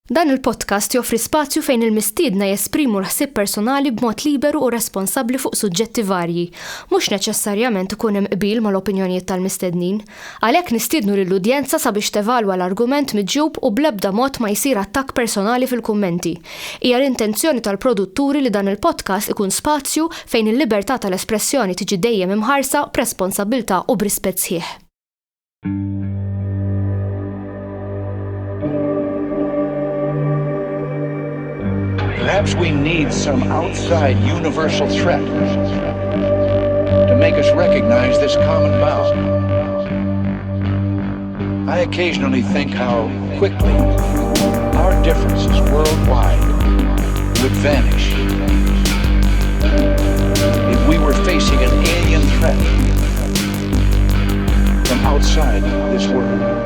Dan il-podcast joffri spazju fejn il-mistiedna jesprimu l-ħsieb personali b'mod liberu u responsabbli fuq suġġetti varji. Mhux neċessarjament ikun hemm qbil mal-opinjonijiet tal-mistednin. Għalhekk nistiednu lill-udjenza sabiex tevalwa l-argument miġjub u bl-ebda mod ma jsir attakk personali fil-kummenti. Hija l-intenzjoni tal-produtturi li dan il-podcast ikun spazju fejn il-libertà tal-espressjoni tiġi dejjem imħarsa b'responsabbiltà u b'rispett sħiħ. Perhaps we need some outside universal threat to make us recognize this common bond. I occasionally think how quickly our differences worldwide would vanish if we were facing an alien threat from outside this world.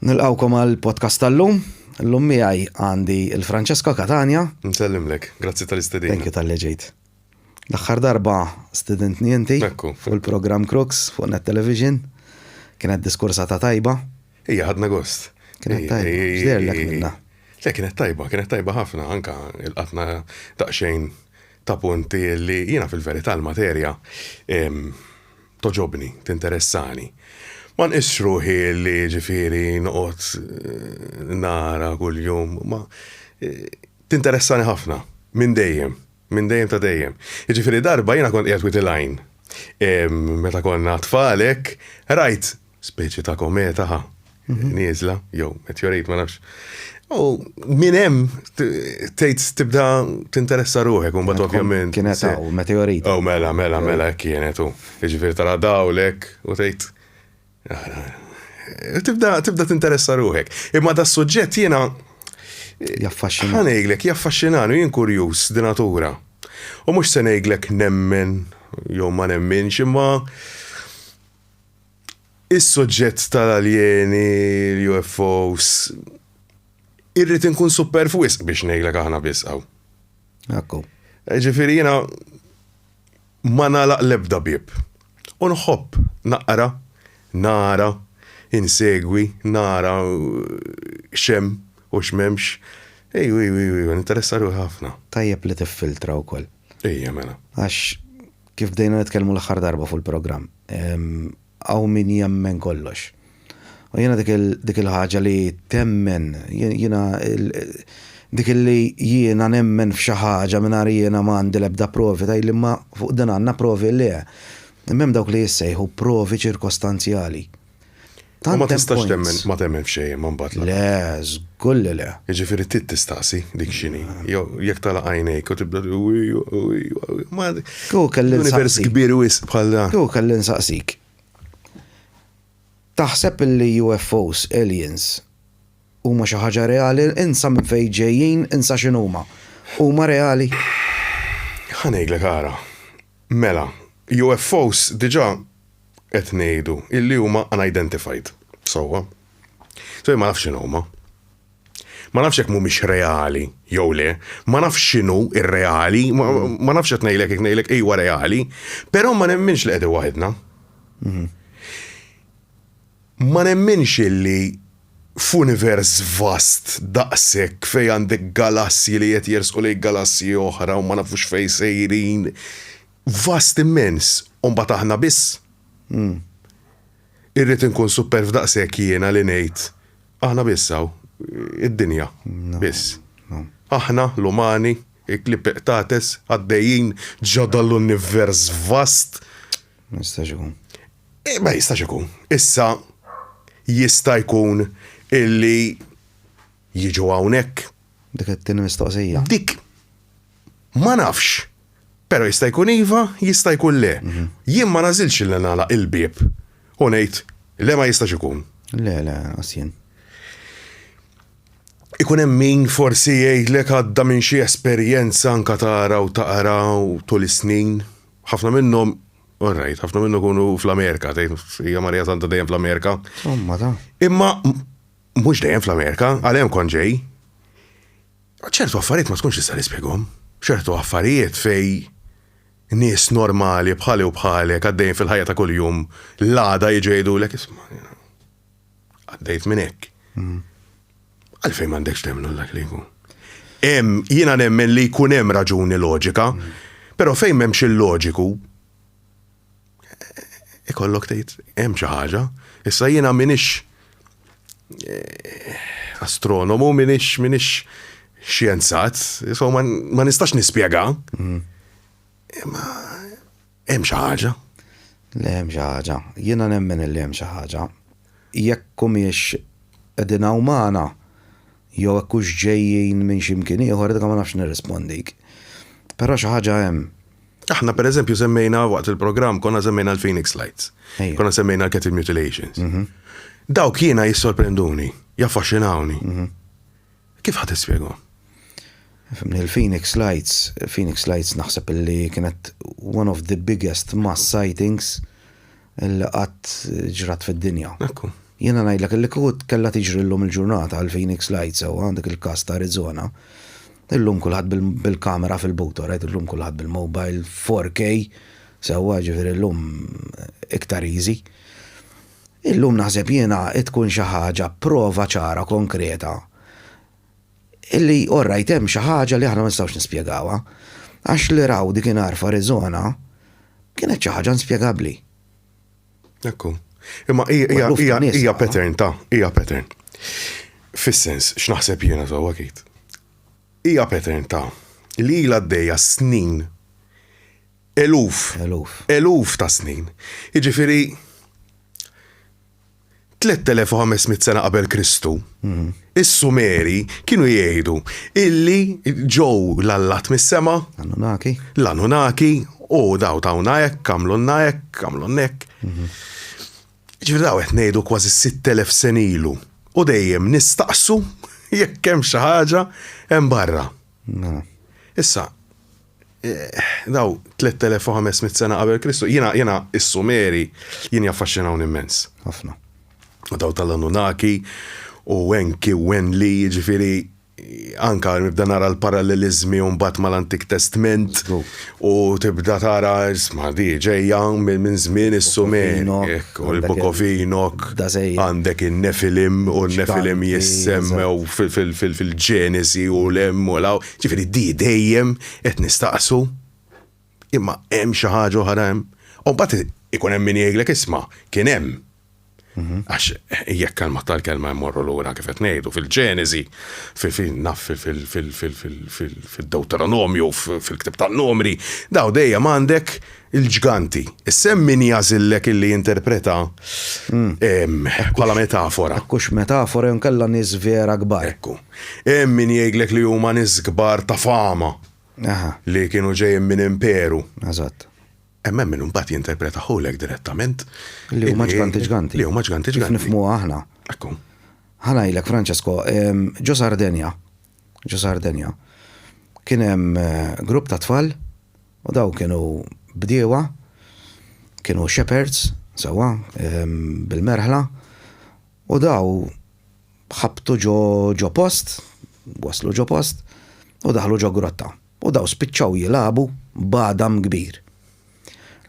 Nilqawkom għal podcast tal-lum. L-lum miegħi għandi il-Francesco Catania. Nsellimlek, grazzi tal-istedina. Thank you tal-li ġejt. L-aħħar darba stidentni inti fuq il-programm Crux fuq Net Television. Kienet diskursata tajba. Ija, ħadna gost. Kienet tajba. X'deherlek minnha? Le, kienet tajba, kienet tajba ħafna, anka il-qatna daqsxejn ta' punti li jiena fil-verità l-materja toġobni, tinteressani. Ma nqisx ruħi li ġifieri noqgħod eh, nara kuljum, ma eh, tinteressani ħafna minn dejjem. Minn dejjem ta' dejjem. Jiġifieri darba jiena kont qiegħed Wied il-Għajn. Meta konna tfal hekk, rajt speċi ta' kometa ħa mhm. nieżla jew meteorit ma nafx. U minn hemm tgħid tibda tinteressa ruħek u mbagħad ovvjament. Kienet hawn meteorit. Oh mela mela mela kienet u. Jiġifieri tara dawlek u tgħid Tibda tibda tinteressa ruħek. Imma da suġġett jiena Jaffaxxinani. Ħa ngħidlek, jaffaxxinani u jien kurjuż di natura. U mhux se ngħidlek nemmen jew ma nemminx, imma is-suġġett tal-aljeni, l-UFOs, irrid inkun superfwisq biex ngħidlek aħna biss hawn. Ekku. Ġifieri jiena Ma nagħlaq l-ebda bieb. U nħobb naqra, nara, insegwi, nara x'hemm u x'm'hemmx. Ejju, ejju, ejju, ejju, ninteressa ruħi ħafna. Tajjeb li tiffiltra wkoll. Ejja mela. Għax kif bdejna nitkellmu l-aħħar darba fuq il-programm, Hawn min jemmen kollox. U jiena dik il-ħaġa li temmen, jiena dik li jiena nemmen f'xi ħaġa mingħajr jiena ma għandi l-ebda provi, tgħidli imma fuq din għandna provi le. Imma hemm dawk li jissejħu provi ċirkostanzjali. U ma tistax temmen, ma temmen f'xejn imma mbagħad l Le, żgur li le. Jiġifieri trid tistaqsi dik x'inhi. Jew jekk tagħlaq għajnejk u tibda ma Kieku kelli Univers kbir wisq bħal dan. Kieku kelli nsaqsik. Taħseb li UFOs, aliens, huma xi ħaġa reali? Insa minn fejn ġejjin, insa x'inhuma. Huma reali? Ħa ngħidlek ara. Mela, UFOs diġà qed ngħidu illi huma unidentified. Sewwa. So jien ma nafx x'inhuma. Ma nafx jekk mhumiex reali jew le, ma nafx x'inhu ir-reali, ma nafx qed ngħidlek jekk ngħidlek ejwa reali, però ma nemminx li qegħdin waħedna. Mhm. Ma nemminx illi f'univers vast daqshekk fejn għandek galassji li qed jersqu lejn galassji oħra u ma nafux fejn sejrin, vast immens, u mbagħad aħna biss. Mm. Irrid inkun superv daqshekk jiena li ngħid Aħna biss hawn, id-dinja, biss. Aħna, l-umani, il-klieb il-qtates, għaddejjin ġo dal-univers vast. Ma jistax ikun. Eh, ma jistax ikun. Issa jista' jkun illi jiġu hawnhekk. Dik it-tieni mistoqsija. Dik ma nafx. Però jista' jkun iva, jista' jkun le. Jien ma nagħżilx li nagħlaq il-bieb u ngħid le ma jistax ikun. Le, le, lanqas jien. Ikun hemm min forsi jgħidlek għadda minn xi esperjenza anke tara u taqra u tul is-snin. Ħafna minnhom, all right, ħafna minnhom ikunu fl-Amerika, tgħid hija Marija Santa dejjem fl-Amerika. Insomma, ta. Imma mhux dejjem fl-Amerika, għal hemm kont ġej. Ċertu affarijiet ma tkunx tista' tispjegahom. Ċertu affarijiet fejn nies normali bħali u bħalek għaddejjin fil-ħajja ta' kuljum l-għada jiġu jgħidulek isma' jiena. Għaddejt minn hekk. Għalfejn m'għandekx temmnu dak li jkun. Hemm jiena nemmen li jkun hemm raġuni loġika, però fejn m'hemmx il-loġiku, ikollok tgħid hemm xi ħaġa. Issa jiena m'iniex eh, astronomu, m'iniex m'iniex xjenzat, so ma, ma nistax nispjega. Mm. Imma hemm xi ħaġa. Le hemm xi ħaġa. Jiena nemmen li hemm xi ħaġa. Jekk humiex qegħdin hawn magħna jew hekk hux ġejjin minn xi mkien ieħor dik ma nafx nirrispondik. Però xi ħaġa hemm. Aħna per eżempju semmejna waqt il-programm konna semmejna l-Phoenix Lights. Konna semmejna l-Cattle Mutilations. Mhm. Dawk jiena jissorprenduni, jaffaxxinawni. Mhm. Kif ħa tispjegahom? Fimni, il-Phoenix Lights, Phoenix Lights naħseb li kienet one of the biggest mass sightings li qatt ġrat fid-dinja. Ekku. Jiena ngħidlek li kieku kellha tiġri llum il-ġurnata għal Phoenix Lights sewwa għandek il-każ ta' Arizona. Illum kulħadd bil-kamera fil-but, right? Illum kulħadd bil-mobile 4K, sewwa ġifieri llum iktar easy. Illum naħseb jiena tkun xi ħaġa prova ċara konkreta illi all right hemm xi ħaġa li aħna ma nistgħux nispjegawha. Għax li raw dikinhar f'Arizona kienet xi ħaġa inspjegabbli. Ekku. Imma hija pattern ta' hija pattern. Fis-sens, x'naħseb jiena sewwa Keith. Hija pattern ta' li ilha għaddejja snin Eluf. Eluf. Eluf ta' snin. Jiġifieri 3500 sena qabel Kristu, mhm. is-Sumeri kienu jgħidu illi ġew l-allat mis-sema. L-Anunnaki. L-Anunnaki u daw tawna hekk, għamlulna hekk, għamlulna hekk. Mhm. Ġifieri daw qed ngħidu kważi 6000 sena ilu u dejjem nistaqsu jekk hemm xi ħaġa hemm barra. Issa, Daw 3500 sena qabel Kristu, jiena jiena is-Sumeri jien jaffaxxinawni immens. Ħafna. U daw tal-Anunnaki u Enki u Enli, jiġifieri anka nibda nara l-parallelizmi u mbagħad mal-Antik Testment u tibda tara isma' di ġejja minn żmien is-Sumeri. U l-Book of Enoch, għandek in-Nefilim u n-Nefilim jissemmew fil-Ġenesi u l-hemm u l-hawn. Ġifieri di dejjem qed nistaqsu imma hemm xi ħaġa oħra hemm. U mbagħad ikun hemm min jgħidlek isma' kien hemm. Mhm. Għax jekk kelma tal-kelma jmorru lura kif qed ngħidu fil-Ġenesi, naf fil-Deuteronomju, fil-ktib tan-numri, daw dejjem għandek il-ġganti. Issa hemm min jagħżillek illi jinterpreta mm. bħala metafora. Hux metafora jew kellha nies vera kbar. Ekku. Hemm min jgħidlek li huma nies kbar ta' fama. Li kienu ġejjin minn imperu. Eżatt. Hemm hemm min imbagħad jinterpretaħulek direttament. Li huma ġganti ġganti. Li huma ġganti ġganti. Kif nifhmuha aħna. Ekku. Ħa ngħidlek Francesco, ġo Sardenja, ġo Sardenja, kien hemm eh, grupp ta' tfal U dawn kienu bdiewa, kienu shepherds, sewwa, bil-merħla, u daw ħabtu ġo ġo post, waslu ġo post, u daħlu ġo grotta. U daw spiċċaw jilagħbu b'għadam kbir.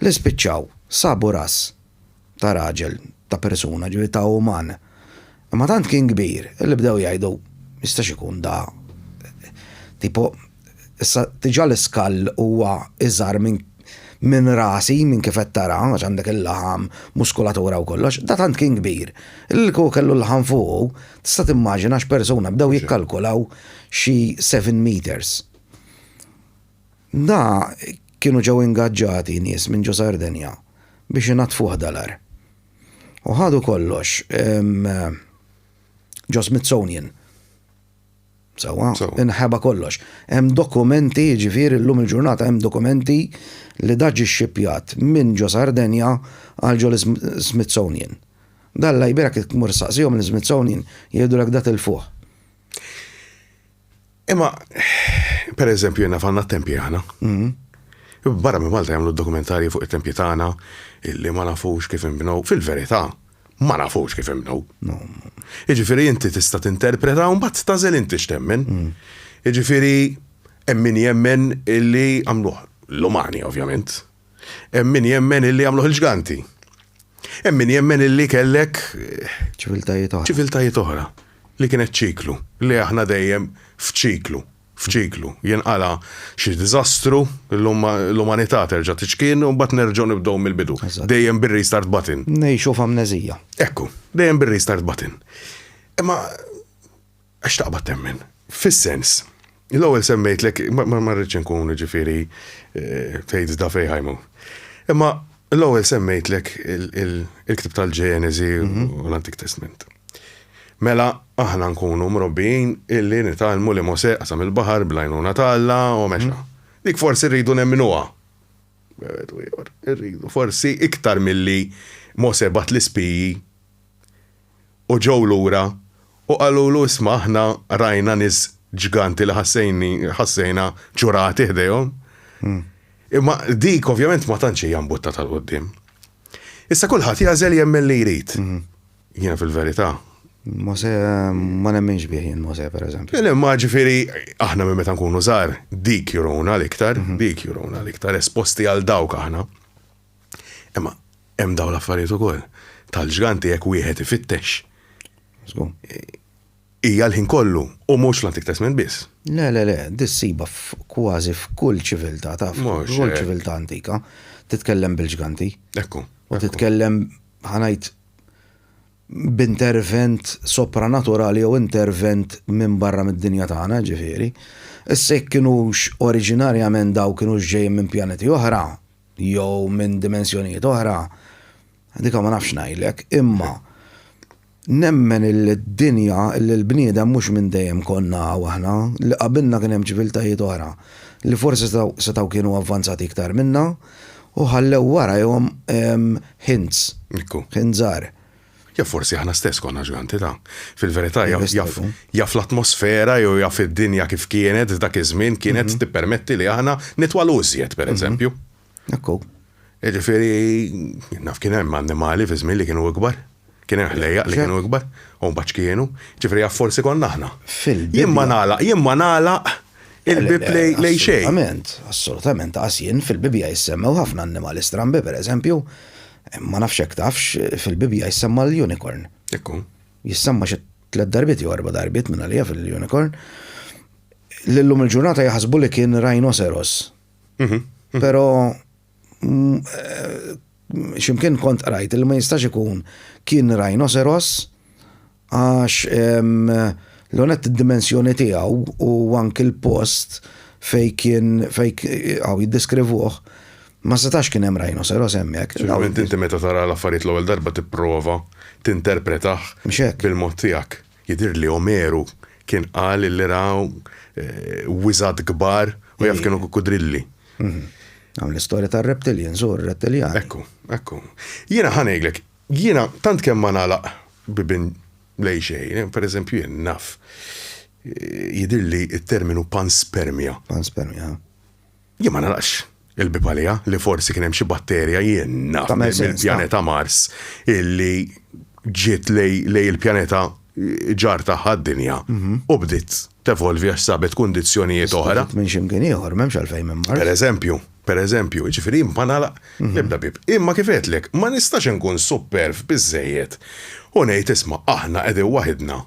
Li spiċċaw sabu ras ta' raġel, ta' persuna, ġifieri ta' uman. Imma tant kien kbir li bdew jgħidu jistax ikun da tipo issa diġà l-iskall huwa iżgħar minn minn rasi minn kif qed tara għax għandek il-laħam, muskulatura u kollox, da tant kien kbir. Li kieku kellu l-laħam fuqu, tista' timmaġina x'persuna bdew jikkalkulaw xi 7 meters. Da kienu ġew ingaġġati nies minn ġo Sardenja biex inaddfuh dal-għar. U ħadu kollox ġo Smithsonian. Sewwa, inħeba kollox. Hemm dokumenti, jiġifieri llum il-ġurnata hemm dokumenti li da ġie xxipjat minn ġo Sardenja għal ġo l-Smithsonian. Dalla jbierek jekk tmur ssaqsihom l-Smithsonian jgħidulek da tilfuh. Imma, per eżempju, jenna fanna t-tempji aħna. Mm. Barra minn Malta jagħmlu dokumentarji fuq it-tempji tagħna illi ma nafux kif inbnew. Fil-verità, ma nafux kif inbnew. Jiġifieri inti tista' tinterpreta u mbagħad tagħżel inti x'temmen. Mm. Jiġifieri hemm min jemmen illi għamluh l-umani ovvjament. Hemm min jemmen illi għamluh il-ġganti. Hemm min jemmen illi kellek ċiviltajiet oħra. Ċiviltajiet oħra li kienet ċiklu, li aħna dejjem f'ċiklu, f'ċiklu. Jinqala' xi diżastru, l-umanità terġa' tiċkien u mbagħad nerġgħu nibdew mill-bidu. Dejjem bir-restart button. Ngħixu f'amneżija. Ekku, dejjem bir-restart button. Imma Għax taqbad temmen. Fis-sens, l-ewwel semmejtlek, ma rridx inkun ġifieri eh, tgħid da fejn ħajmu. Imma l-ewwel semmejtlek il-ktib tal-Ġenesi mhm. u l-Antik Testament. Mela aħna nkunu mrobbijin illi nitgħallmu li Mosè qasam il-baħar bl-għajnuna ta' Alla u mexa. Mhm. Dik forsi rridu nemminuha. Irridu forsi iktar milli Mosè bat l-ispiji U ġew lura u qalulu, Isma' aħna rajna nies ġganti li ħassejni ħassejna ċurati ħdejhom. Imma dik ovvjament ma tantx hija mbuttata 'l quddiem. Issa kulħadd jagħżel jemmen li jrid. Jiena fil-verità. Mosè ma nemminx bih jien Mosè pereżempju. Le, ma ġifieri aħna minn meta nkunu żgħar dik juruna l-iktar, dik juruna l-iktar esposti għal dawk aħna. Imma hemm dawn l-affarijiet ukoll tal-ġganti jekk wieħed ifittex. Hija l-ħin kollu u mhux fl-Antik Testament biss. Le, le, le, dissiba kważi f'kull ċiviltà taf. Kull ċiviltà antika titkellem bil-ġganti. Ekku. U titkellem ħanajt b'intervent sopranaturali jew intervent minn barra mid-dinja tagħna, ġifieri. Issa jekk kinux oriġinarjament daw kinux ġejjin minn pjaneti oħra, jew minn dimensjonijiet oħra, dika ma nafx ngħidlek, imma nemmen illi d-dinja, illi l-bniedem mhux minn dejjem konna hawn aħna, li qabilna kien hemm ċiviltajiet oħra li forsi setgħu kienu avvanzati iktar minna u ħallew warajhom hints, hints żgħar. Jaf forsi aħna stess konna ġganti ta'. Fil-verità jaf jaf jaf l-atmosfera jew jaf id-dinja kif kienet dak iż-żmien kienet mhm. tippermetti li aħna nitwalu iżjed pereżempju. Mhm. Ekku. Jiġifieri naf kien hemm annimali fi żmien li kienu ikbar. Kien hemm ħlejjaq li kienu ikbar, u mbagħad x'kienu. Ġifieri jaf forsi konna aħna. Jien ma nagħlaq, jien ma nagħlaq il-bib lej xejn. Assolutament, assolutament, għas jien fil-Bibbja jissemmew ħafna annimali strambi, pereżempju, Ma nafx jekk tafx, fil-Bibbja jissemma l-unicorn. Ekku. Jissemma xi tliet darbiet jew erba' darbiet minn għalija fil-unicorn. L-lum il-ġurnata jaħsbu li kien rhinoceros. Mhm, mhm. Però mm, eh, ximkien kont qrajt li ma jistax ikun kien rhinoceros Għax l-onet id-dimensjoni tiegħu u anki l-post fej kien fej għaw jiddeskrivuh ma setax kien hemm rhinoceros hemmhekk. Ċertament inti meta tara l-affarijiet l-ewwel darba tipprova tinterpretah bil-mod tiegħek. Jidhirli Omeru kien qal li ra wiżgħat kbar u jaf kienu kukkudrilli. Mhm. Hawn l-istorja tar-reptilians u r-rettiljani. Ekku, ekku. Jiena ħa ngħidlek, Jiena tant kemm ma nagħlaq bibien lejn xejn, per eżempju jien naf jidhirli t-terminu panspermia. Panspermia. Jien ma nagħlaqx il-bieb għaliha li forsi kien hemm xi batterja jien naf mill-pjaneta Mars illi ġiet lejn il-pjaneta ġar tagħha d-dinja u bdiet tevolvi għax sabet kundizzjonijiet oħra. Minn xi mkien ieħor, m'hemmx għalfejn minn Mars. Per eżempju. Per eżempju, jiġifieri jien ma nagħlaq l-ebda bieb. Imma kif għedtlek, ma nistax inkun supperv biżżejjed u ngħid isma' aħna qegħdin waħidna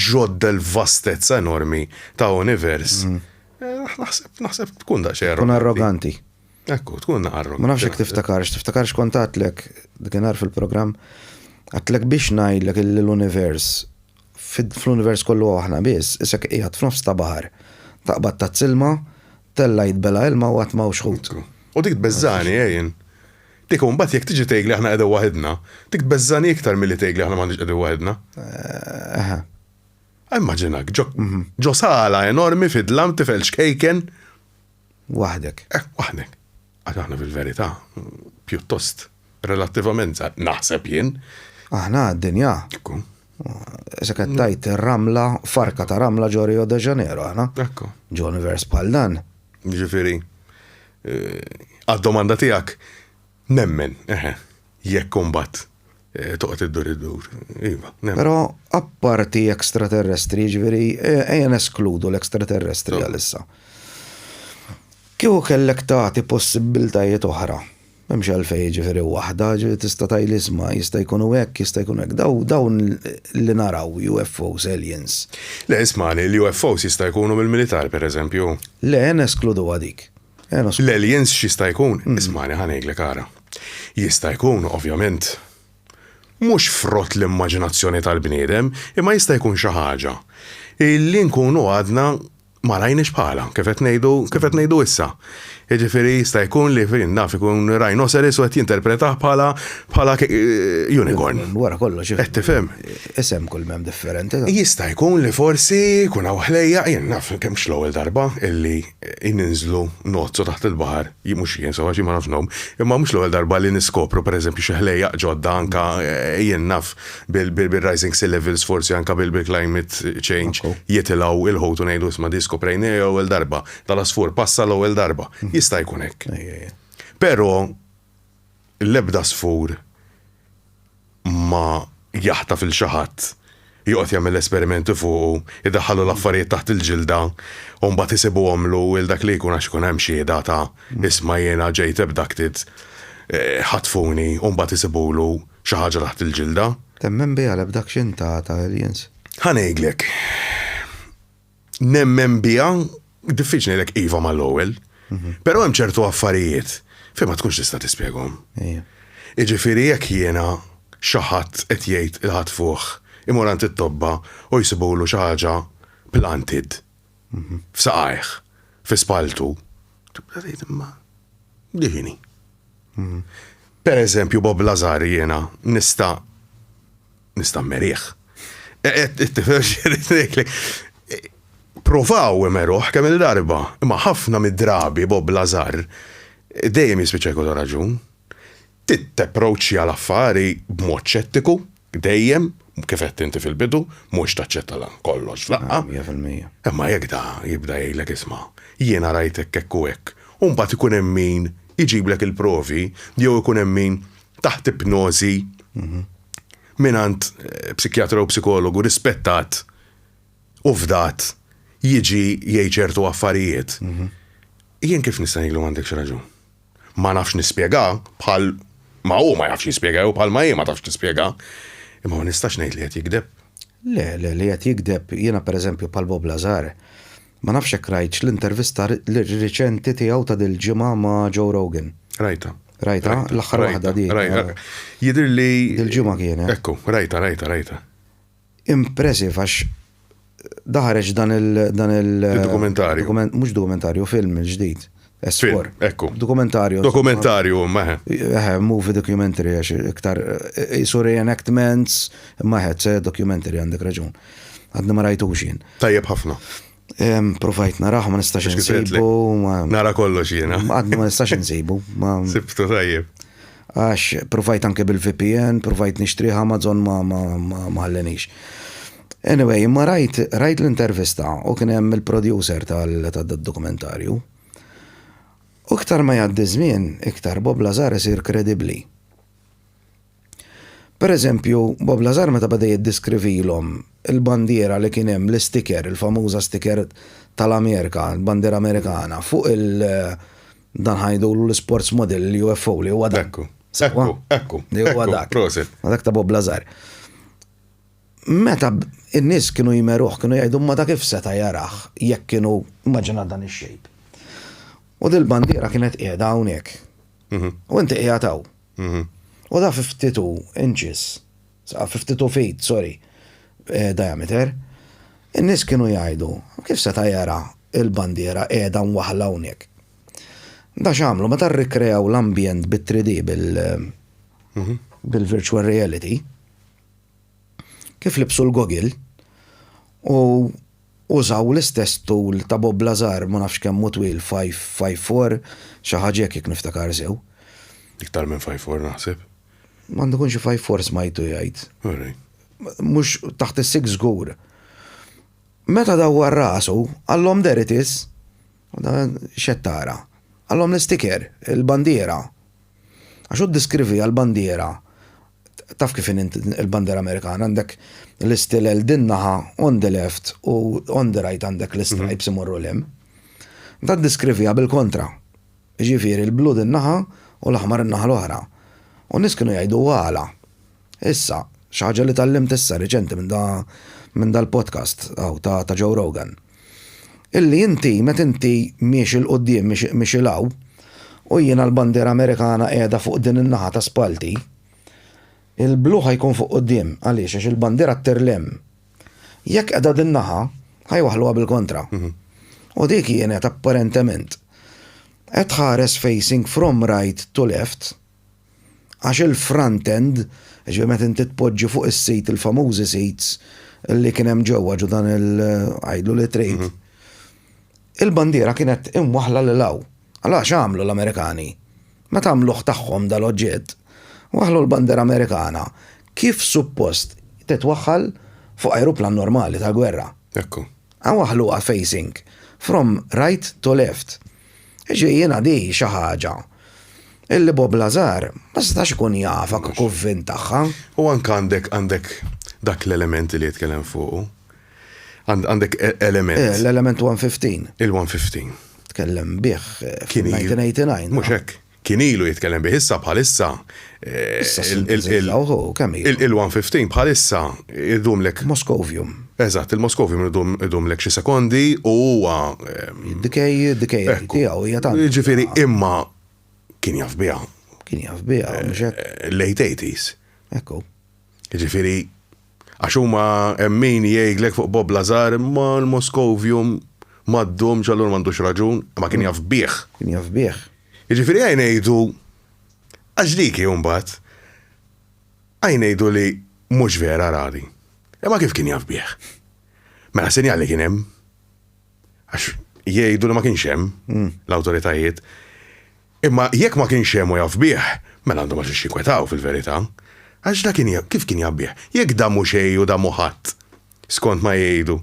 ġodda l-vastezza enormi ta' univers. Naħseb, naħseb tkun daqsxejn arroganti. Tkun arroganti. Ekku, tkun arroganti. Ma nafx jekk tiftakarx, tiftakarx kont għedtlek dakinhar fil-programm, għedtlek biex ngħidlek illi l-univers Fl-univers kollu aħna biss, isek qiegħed f'nofs ta' baħar. Taqbad tazz ilma, tella' jitbela' ilma u għad m'hawnx ħut. U dik tbeżżagħni, eh, jien. Dik u mbagħad jekk tiġi tgħidli aħna qegħdin waħidna, dik tbeżżagħni iktar milli tgħidli aħna m'aħniex qegħdin waħidna. Eħe. Immaġinak, ġo ġo sala enormi fid-dlam tifel ċkejken. Waħdek. Eh, waħdek. Għax aħna fil-verità, pjuttost relattivament żgħar, naħseb jien. Aħna d-dinja. Ekku. Issa qed tgħid ramla, farka ta' ramla ġo Rio de Janeiro aħna. Ekku. Ġo univers bħal dan. Ġifieri, eh, għad-domanda tiegħek, Nemmen, eħe, jekk imbagħad toqgħod iddur iddur, iva, nemmen. Però apparti extraterrestri, jiġifieri ejja neskludu l-extraterrestri għalissa. Kieku kellek tagħti possibbiltajiet oħra. M'hemmx għalfejn jiġifieri waħda, jiġifieri tista' tgħidli isma' jista' jkunu hekk, jista' jkunu hekk. Dawn dawn li naraw UFOs, aliens. Le ismagħni, l-UFOs jista' jkunu mill-militar pereżempju. Le, neskluduha dik. L-aliens x'jista' jkun? Ismagħni ħa ngħidlek ara. Jista' jkun, ovvjament, mhux frott l-immaġinazzjoni tal-bniedem, imma jista' jkun xi ħaġa illi nkunu għadna ma rajniex bħalha, kif qed ngħidu, kif qed ngħidu issa. Jiġifieri jista' jkun li jien naf ikun rhinoceros u qed jinterpretah bħala bħala unicorn. Wara kollox. Qed tifhem? Isem kull m'hemm differenti. Jista' jkun li forsi jkun hawn ħlejjaq, jien naf kemm mhux l-ewwel darba illi ninżlu ngħoddsu taħt il-baħar, mhux jien sewwa għax jien ma nafx ngħum, imma mhux l-ewwel darba li niskopru pereżempju xi ħlejjaq ġodda anke jien naf bil-rising sea levels forsi anke bil-climate change jitilgħu il-ħut u ngħidu isma' di skoprejniha l-ewwel darba, dal-għasfur passa l-ewwel darba. Jista' jkun hekk. Però l-ebda għasfur ma jaħtaf 'il xi ħadd, joqgħod jagħmel esperimenti fuqu, idaħħallu l-affarijiet taħt il-ġilda u mbagħad isibuhomlu 'l dak li jkun għax ikun hemm xhieda ta' isma' jiena ġejt abducted, ħatfuni u mbagħad isibulu xi ħaġa taħt il-ġilda. Temmen biha l-abduction ta' aliens? Ħa ngħidlek. Nemmen biha, diffiċli ngħidlek iva mal-ewwel. Però hemm ċertu affarijiet fejn ma tkunx tista' tispjegahom. Jiġifieri jekk jiena xi ħadd qed jgħid il ħatfuh, imur għand it-tobba u jsibulu xi ħaġa planted f'saqajh, fi spalltu, tibda tgħid imma di x'inhi? Per eżempju Bob Lazar jiena nista' nista' mmerih. Tifhem x'irrid ngħidlek? Provaw imeruh kemm il-darba, imma ħafna mid-drabi Bob Lazar dejjem jispiċċa jkollu raġun. Trid tapproċċja l-affari b'mod xettiku, dejjem, kif għedt inti fil-bidu, mhux taċċetta kollox f'daqqa. 100%. Imma jekk da jibda jgħidlek isma' jiena rajt hekk hekk u hekk, u mbagħad ikun hemm min iġiblek il-provi jew ikun hemm min taħt ipnożi mingħand psikjatra u psikologu rispettat u fdat jiġi jgħid ċertu affarijiet. Jien kif nista' ngħidlu m'għandekx raġun? Ma nafx nispjega bħal ma hu ma jafx jispjega jew bħal ma hi ma tafx tispjega. Imma ma nistax ngħid li qed jigdeb. Le, le, li qed jigdeb, jiena pereżempju bħal Bob Lazar, ma nafx jekk rajtx l-intervista riċenti tiegħu ta' dil-ġimgħa ma' Joe Rogan. Rajtha. Rajtha? L-aħħar waħda di. Rajtha. Jidhirli. Dil-ġimgħa kienet. Ekku, rajtha, rajtha, rajtha. Impressive għax da ħareġ dan il dan il Dokumentarju. Mhux dokumentarju, film il-ġdid. S4. Ekku. Dokumentarju. Dokumentarju, meħe. Eħe, movie documentary għax iktar jisu reenactments, imma eħe, documentary għandek raġun. Għadni ma rajtux jien. Tajjeb ħafna. Provajt narah ma nistax insibu. Nara kollox jiena. Għadni ma nistax insibu. Sibtu tajjeb. Għax provajt anke bil-VPN, provajt nixtrih Amazon ma ma ħallenix. Anyway, imma rajt rajt l-intervista u kien hemm il-producer tal-dokumentarju. U iktar ma jgħaddi żmien, iktar Bob Lazar isir kredibbli. Per eżempju, Bob Lazar meta beda jiddiskrivilhom il-bandiera li kien hemm, l-isticker, il-famuża sticker tal-Amerika, il-bandiera Amerikana, fuq il- dan ħajdulu l-sports model, l-UFO li huwa dak. Ekku, ekku, ekku. Li huwa dak. Prosit. Dak ta' Bob Lazar. Meta n-nies kienu jmeruh, kienu jgħidu ma ta' kif seta' jarah jekk kienu immaġina dan ix-shape. U dil-bandiera kienet qiegħda hawnhekk. U inti qiegħed hawn. U da 52 inches, 52 feet, sorry, eh, diameter. In-nies kienu jgħidu, kif seta' jara il-bandiera qiegħda mwaħla hawnhekk. Da x'għamlu meta rrikreaw l-ambjent bit-3D bil bil-virtual reality, kif libsu l-goggle u użaw l-istess tul ta' Bob Lazar, ma nafx kemm hu twil, 5'4", xi ħaġa hekk jekk niftakar sew. Iktar minn 5'4 naħseb. Għandu jkun xi 5'4 smajtu jgħid. Alright. Mhux taħt is-six żgur. Meta dawwar rasu, qallhom there it is. U da x'qed tara? Qallhom l-isticker, il-bandiera. Għax hu ddeskriviha l-bandiera Taf kif inhi l-bandiera Amerikana, għandek l-istilel din naħa on the left u on the right għandek l-istripes imorru 'l hemm. Dan ddiskriviha bil-kontra. Jiġifieri l-blu din naħa u l-aħmar in-naħa l-oħra. U n-nies kienu jgħidu għala. Issa, xi ħaġa li tgħallimt issa riċenti minn da minn dal-podcast hawn ta' ta' Joe Rogan. Illi inti meta inti miexi 'l quddiem miexi 'l hawn u jiena l-bandiera Amerikana qiegħda fuq din in-naħa ta' spallti, il-blu ħa jkun fuq quddiem. Għaliex? Għax il-bandiera ttir 'l hemm. Jekk qiegħda din naħa, ħa jwaħħluha bil-kontra. U dik kienet apparentement qed tħares facing from right to left għax il-front end, jiġifieri meta inti tpoġġi fuq is-seat il-famużi seats li kien hemm ġewwa ġo dan il għidlu li trid. Il-bandiera kienet imwaħħla lil hawn. Allura x'għamlu l-Amerikani? Meta għamluh tagħhom dal-oġġett, waħħlu l-bandiera Amerikana kif suppost titwaħħal fuq ajruplan normali tal-gwerra. Ekku. Waħħluha facing from right to left. Jiġifieri jiena di xi ħaġa illi Bob Lazar ma setax ikun jafha kieku vvint tagħha. U anke għandek għandek dak l-element li jitkellem fuqu. Għandek e-, element. Eh, l-element 115. Il-115. Tkellem bih fil-1989. Mhux hekk. Kien ilu jitkellem bih issa bħalissa. Eh, il-115 bħalissa idumlek. Moscovium. Eżatt, il-Moscovium idumlek xi sekondi u huwa. Dikej, dikej tiegħu hija tant. Ġifieri imma kien jaf biha. Kien jaf biha, mhux hekk. Eh, late 80s. Ekku. Jiġifieri, għax huma hemm min jgħidlek fuq Bob Lazar imma l-Moscovium ma ddumx allura m'għandux raġun, imma kien jaf bih. Kien jaf bih. Jiġifieri ejja ngħidu għax dik hi mbagħad. Ejja ngħidu li mhux vera rari. Imma kif kien jaf bih? Mela sinjal li kien hemm. Għax jgħidu li ma kienx hemm hmm. l-awtoritajiet. Imma jekk ma kienx hemm u jaf bih, mela għandhom għax jinkwetaw fil-verità. Għax da kien kif kien jaf bih? Jekk da mhu xejn u da mhu ħadd, skont ma jgħidu,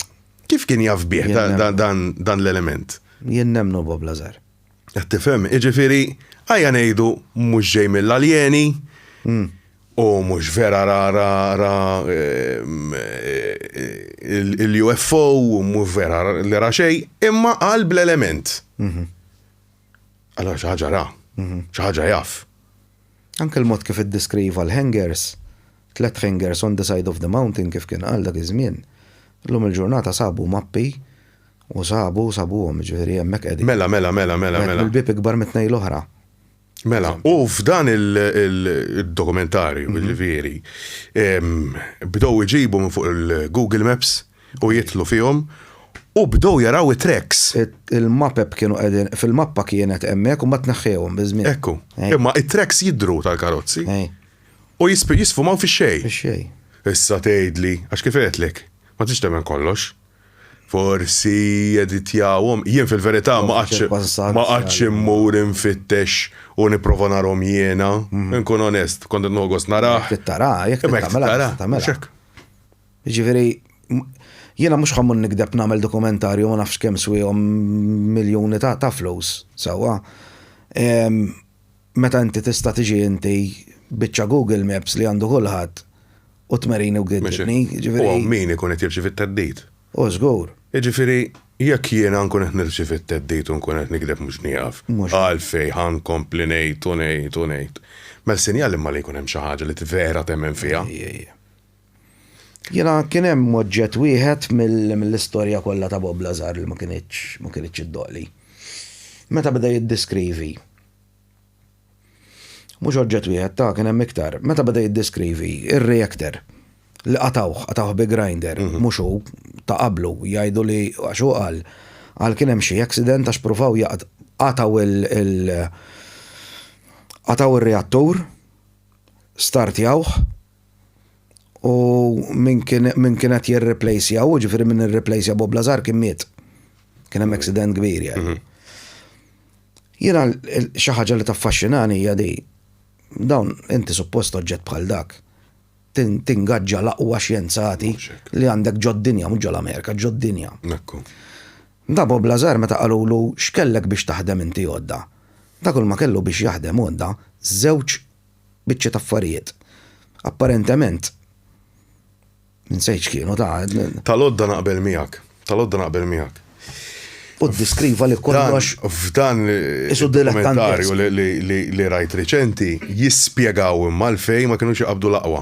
kif kien jaf bih dan l-element? Jien nemmnu Bob Lazar. Qed tifhem? Jiġifieri, ejja ngħidu mhux ġej mill-aljeni, hmm. u mhux vera ra ra ra il-UFO, u mhux vera li ra xejn, imma qal bl-element. Mhm. Allora xi ħaġa ra, mhm. xi ħaġa jaf. Anke l-mod kif iddeskriva l-hangers, tlet hangers on the side of the mountain kif kien qal dak iż-żmien. Illum il-ġurnata sabu mappi U sabu, sabuhom, jiġifieri hemmhekk qegħdin. Mela, mela, mela, mela, mela. Mill-bieb ikbar mit-tnejn l-oħra. Mela, u f'dan il-dokumentarju, mhm. jiġifieri, bdew iġibu minn fuq il-Google Maps u jitlu fihom u bdew jaraw it-tracks. Il-mapep kienu qegħdin, fil-mappa kienet hemmhekk u ma tneħħewhom biż-żmien. Ekku. Imma it-tracks jidhru tal-karozzi. U jisfumaw fix-xejn. Fix-xejn. Issa tgħidli, għax kif għedtlek, ma tridx temmen kollox. Forsi jeditjawhom. Jien fil-verità ma qgħadtx ma qgħadtx immur infittex u nipprova narhom jiena. Mhm. Inkun onest, kont qed nieħu gost narah. Jekk tara, jekk tara, tagħmel. Jiġifieri jiena mhux ħa mmur nikdeb nagħmel dokumentarju ma nafx kemm swihom miljuni ta' ta' flus, sewwa. Meta inti tista' tiġi inti biċċa Google Maps li għandu kulħadd u tmerini u tgiddibni, jiġifieri. U hawn min ikun qed jirċievi t-theddid. U żgur. Jiġifieri jekk jiena nkun qed nirċievi t-theddid u nkun qed nigdeb mhux nieqaf. Għalfejn ħa nkompli ngħid u ngħid u ngħid. Mela sinjal imma li jkun hemm xi ħaġa li vera temmen fiha. Jiena kien hemm oġġett wieħed mill-istorja kollha ta' Bob Lazar li ma kinitx ma kinitx iddoqli. Meta beda jiddeskrivi Mhux oġġett wieħed ta' kien hemm iktar. Meta beda jiddeskrivi ir-reactor li qatawh, qatawh bi grinder, mhm. mhux hu ta' qablu jgħidu li għax hu qal qal kien hemm xi accident għax pruvaw qataw il qataw ir-reattur, startjawh u min kien min kien qed jirreplejsjaw, ġifieri min irreplejsja Bob Lazar kien miet. Kien hemm accident kbir jgħid. Mhm. Jiena xi ħaġa li taffaxxinani hija di. Dawn inti suppost oġġett bħal dak tingaġġa l-aqwa xjenzati li għandek ġod-dinja, mhux ġol-Amerika, ġod-dinja. Da Bob Lazar meta qalulu x'kellek biex taħdem inti għodda. Da kull ma kellu biex jaħdem għodda żewġ biċċiet affarijiet. Apparentement, nsejt x'kienu ta'. Tal-għodda naqbel miegħek. Tal-għodda naqbel miegħek. U ddiskriva li kollox. F'dan il-dokumentarju li rajt riċenti jispjegaw imma għalfejn ma kinux iqabbdu l-aqwa.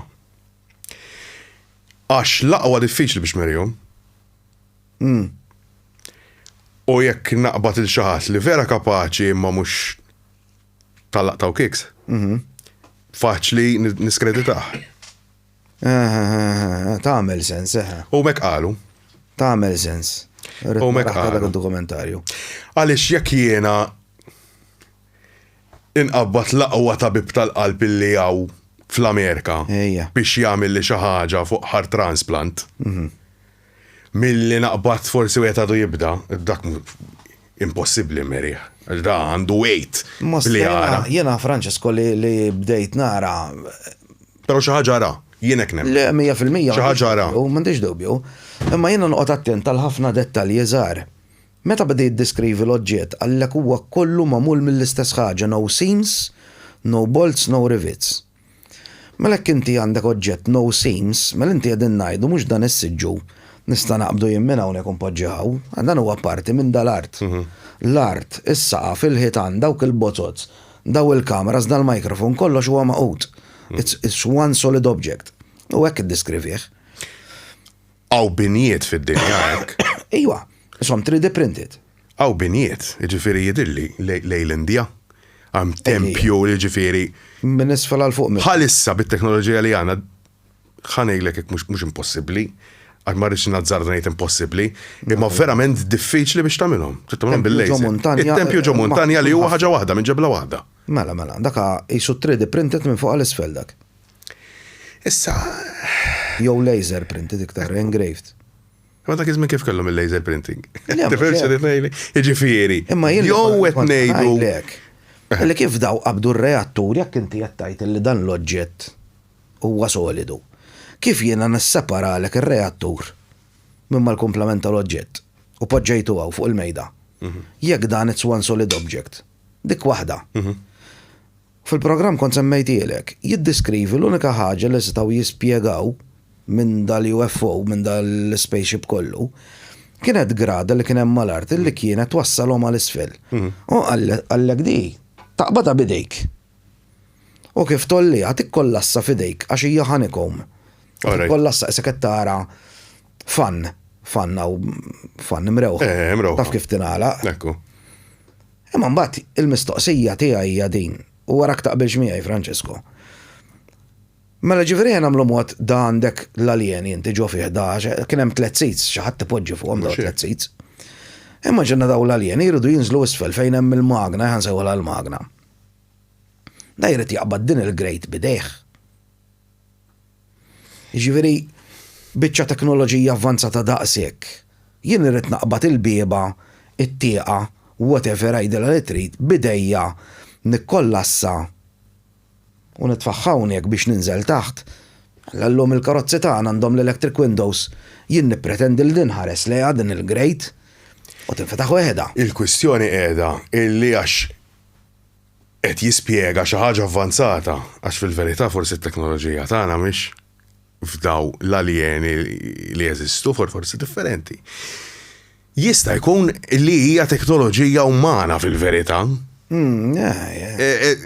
Għax l-aqwa diffiċli biex tmerihom. U jekk naqbad il xi ħadd li vera kapaċi imma mhux tal-laqta u kiks, faċli niskreditah. Tagħmel sens, eħe. U mek qalu. Tagħmel sens. U mek qalu. Dak id-dokumentarju. Għaliex jekk jiena inqabbad l-aqwa tabib tal-qalb illi hawn fl-Amerika biex jagħmilli xi ħaġa fuq heart transplant, milli naqbad forsi wieħed għadu jibda, dak impossibbli mmerih. Għax da għandu weight li jara. Jiena Francesco li bdejt nara. Però xi ħaġa ra, jien hekk nemmen. Le, 100%. Xi ħaġa ra. M'għandix dubju. Imma jiena noqgħod attent għal ħafna dettalji żgħar. Meta beda jiddeskrivi l-oġġett qallek huwa kollu magħmul mill-istess ħaġa, no seams, no bolts, no rivets. Mela jekk inti għandek oġġett no seams, mela inti qegħdin ngħidu mhux dan is-siġġu nista' naqbdu jien minn hawnhekk u npoġġih hawn, dan huwa parti minn dal-art. L-art, is-saqaf, il-ħitan, dawk il-bozoz, daw il-kameras, dal-microphone, kollox huwa magħqud. It's, it's one solid object. U hekk iddiskrivih. Hawn binjiet fid-dinja hekk. Iwa, isom 3D printed. Hawn binjiet, jiġifieri jidhirli lejn l-Indja. Hemm tempju jiġifieri. Minn isfel għal fuq. Bħalissa bit-teknoloġija li għandna, ħa ngħidlek hekk mhux impossibbli, għax ma rridx nazzarda ngħid impossibbli, imma verament diffiċli biex tagħmilhom. Trid tagħmilhom bil-laser. Il-tempju ġo muntanja li huwa ħaġa waħda minn ġebla waħda. Mela, mela, dak qisu 3D printed minn fuq għal isfel dak. Issa. Jew laser printed iktar, engraved. Ma dak iż-żmien kif kellhom il-laser printing? Tifhem x'qed ngħidli? Jiġifieri. Imma jien jew qed ngħidu. Li kif daw qabdu r-reattur jekk inti qed tgħid li dan l-oġġett huwa solidu. Kif jiena nisseparalek ir-reattur minn mal-kumplament tal-oġġett u poġġejtu hawn fuq il-mejda? Mhm. Jekk dan it's one solid object. Dik waħda. Mhm. Fil-programm kont semmejtielek, jiddiskrivi l-unika ħaġa li setgħu jispjegaw minn dal-UFO, minn dal-spaceship kollu, kienet grada li kien hemm mal-art li kienet twassalhom għal isfel. U qallek di, taqbadha b'idejk. U kif tgħolliha tikkollassa f'idejk għax hija honeycomb. Tikkollassa qisek qed tara fann, fann hawn fann imrewħ. Taf kif tingħalaq. Ekku. Imma mbagħad il-mistoqsija tiegħi hija din, u warak taqbilx miegħi Francesco. Mela ġifieri ejja nagħmlu mod da għandek l-aljeni inti ġo fih da kien hemm tlett seats xi ħadd ipoġġi fuqhom dawn tlett seats. Immaġina dawn l-aljeni jridu jinżlu isfel fejn hemm il-magna, ejja nsejħulha l-magna. Da jrid jaqbad din il-grate b'idejh. Jiġifieri biċċa teknoloġija avvanzata daqshekk, jien irrid naqbad il-bieba, it-tieqa, whatever għidilha li trid, b'idejja nikkollassa u nitfagħha hawnhekk biex ninżel taħt. Alla llum il-karozzi tagħna għandhom l-electric windows, jien nippretendi li din ħares lejha din il-grate u tinfetaħ waħedha. Il-kwistjoni qiegħda illi għax qed jispjega xi ħaġa avvanzata, għax fil-verità forsi t-teknoloġija tagħna mhix f'daw l-aljeni li jeżistu, forsi differenti. Jista' jkun li hija teknoloġija umana fil-verità. Hmm, eh, eh,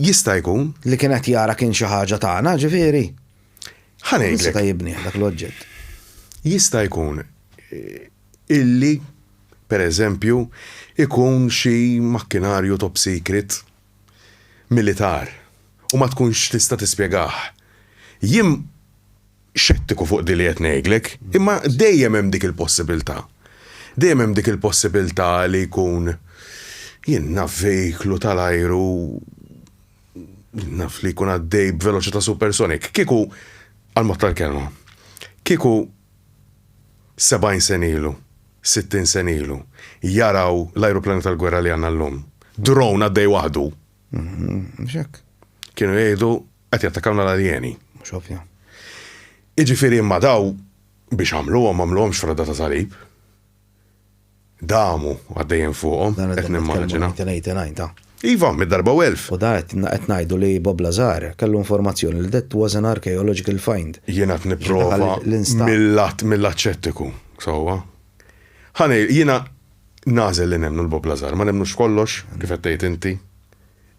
jista' jkun. Li kien qed jara kien xi ħaġa tagħna, ġifieri. Ħa ngħidlek. Seta' jibni dak l-oġġett. Jista' jkun eh, illi per eżempju, ikun xi makkinarju top secret militar u ma tkunx tista' tispjegah. Jien xettiku fuq din li qed ngħidlek, imma dejjem hemm dik il-possibilità. Dejjem hemm dik il-possibilità li jkun jien naf veiklu tal-ajru jien naf li jkun għaddej b'veloċità supersonic. Kieku, għall-mod tal-kelma, kieku 70 sena ilu, 60 sena ilu, jaraw l-ajruplani tal-gwerra li għandna llum, drone għaddej waħdu. Mhux hekk. Kienu jgħidu qed jattakawna l-aljeni. Mhux ovvja. Jiġifieri imma daw biex għamluhom m'għamluhomx f'radda ta' salib. Damu għaddejjin fuqhom, qed nimmaġina. 1989 ta. Iva, mid-darba u elf. U da qed ngħidu li Bob Lazar kellu informazzjoni li that was an archaeological find. Jien qed nipprova mill-lat mill-lat xettiku, sewwa. Ħa ngħid, jiena. Nagħżel li nemmnu l-Bob Lazar. Ma nemmnux f'kollox, kif qed tgħid inti.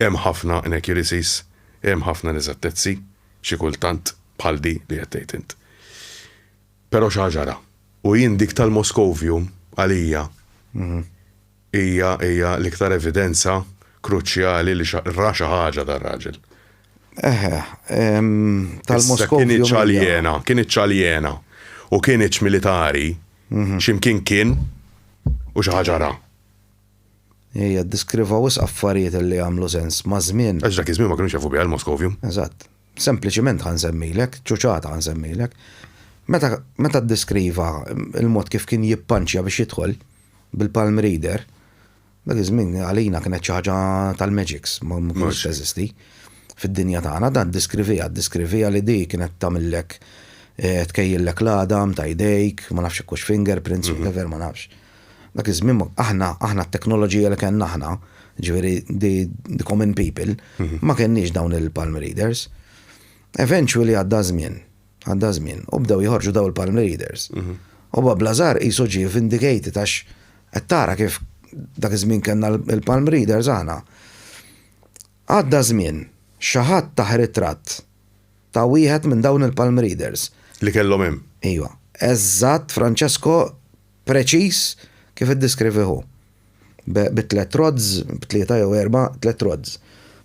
Hemm ħafna inaccuracies, hemm ħafna ineżattezzi, xi kultant bħal di li qed tgħid int. Però xi ħaġa ra. U jien dik tal-Moscovium għalija hija hija l-iktar evidenza kruċjali li ra xi ħaġa dar-raġel. Eħe, tal-Moscovium. Kinitx aljena, kinitx aljena u kinitx militari, x'imkien kien u xi ħaġa ra. Ejja, ddiskriva wisq affarijiet li jagħmlu sens maż-żmien. Għax dak iż-żmien ma kinux jafu biha l-Moscovium. Eżatt. Sempliċiment ħa nsemmilek, ċuċata ħa nsemmilek. Meta meta ddiskriva l-mod kif kien jippanċja biex jidħol bil-palm reader, dak iż-żmien għalina kienet xi ħaġa tal-magics, ma kinitx teżisti fid-dinja tagħna. Dan ddiskrivieha, ddiskrivieha li di kienet tagħmillek tkejjillek l-għadam ta' jdejk, ma nafx hekk hux fingerprints, whatever, ma nafx. Dak iż-żmien aħna aħna t-teknoloġija li kellna aħna, ġifieri the, the common people, mhm. ma kenniex dawn il-palm readers. Eventually għadda żmien, għadda żmien, u bdew joħorġu dawn il-palm readers. Mhm. U Bob Lazar qisu ġie vindicated għax qed tara kif dak iż-żmien kellna l-palm readers aħna. Għadda żmien, xi ħadd tah ritratt ta' wieħed minn dawn il-palm readers. Li kellhom hemm. Iva. Eżatt, Francesco, Preċiż kif iddeskrivi hu. Bi tlett rods, b'tlieta jew erbgħa, tlett rods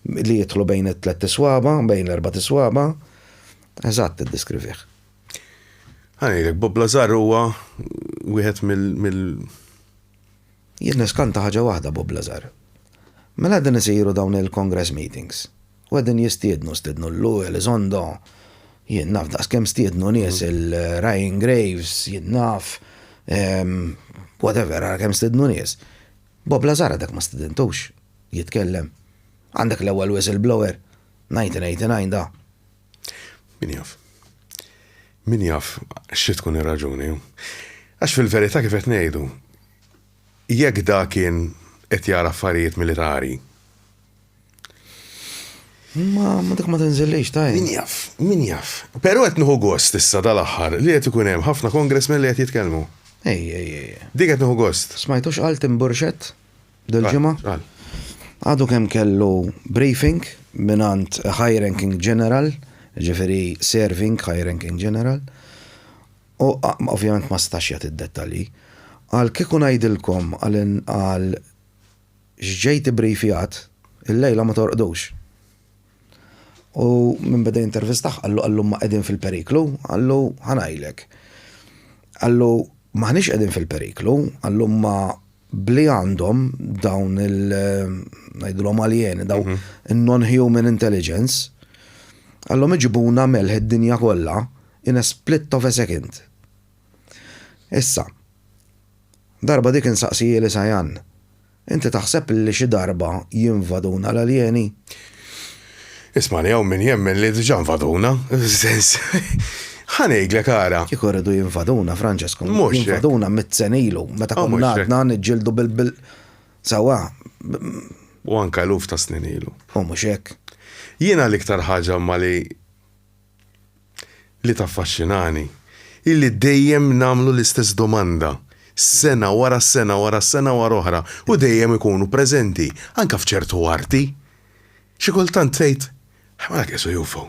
li jidħlu bejn it-tlett iswaba', bejn l-erbat iswaba'. Eżatt iddeskrivih. Ħa ngħidlek, Bob Lazar huwa wieħed mill. Jien niskanta ħaġa waħda Bob Lazar. Mela qegħdin isiru dawn il-Congress meetings. U qegħdin jistiednu, stiednu 'l Lou Elizondo, jien naf daqs kemm stiednu nies il-Ryan Graves, jien naf, whatever, ara kemm stiednu nies. Bob Lazar għadek ma stidintux jitkellem. Għandek l-ewwel whistleblower, 1989 da. Min jaf. Min jaf xi tkun ir-raġuni. Għax fil-verità kif qed ngħidu, jekk da kien qed jara affarijiet militari, Ma, ma dik ma tinżillix, ta' Min jaf, min jaf. Però qed nieħu gost issa dal-aħħar li qed ikun hemm ħafna congressmen li qed jitkellmu. Ej, ej, ej. Dik qed nieħu gost. Smajtu x'qal Tim Burchett dil-ġimgħa? X'qal? Għadu kemm kellu briefing mingħand high ranking general, ġifieri serving high ranking general, u ovvjament ma stax jagħti d-dettalji. Qal kieku ngħidilkom qal X'ġejt ibbrejfjat, illejla ma torqdux. U min beda jintervistah qallu qallu ma qegħdin fil-periklu, qallu ħa ngħidlek. Qallu m'aħniex qegħdin fil-periklu, qallu ma bli għandhom dawn il ngħidulhom aljeni, dawn mhm. il-non-human intelligence, qallhom iġibuna melħ id-dinja kollha in a split of a second. Issa, Darba dik insaqsijieli Sayan, Inti taħseb li xi darba jinvaduna l-aljeni? Ismagħni hawn min jemmen li diġà invaduna, fis-sens, ħa ngħidlek ara. Kieku riedu jinvaduna, Francesco, jinvaduna mitt sena ilu, meta konna għadna niġġieldu bil sewwa. U anke eluf ta' snin ilu. U mhux hekk. Jiena l-iktar ħaġa imma li Li taffaxxinani hi li dejjem nagħmlu l-istess domanda, sena wara sena wara sena wara oħra, u dejjem ikunu preżenti, anke f'ċertu arti. Xi kultant tgħid, Imma dak qisu UFO.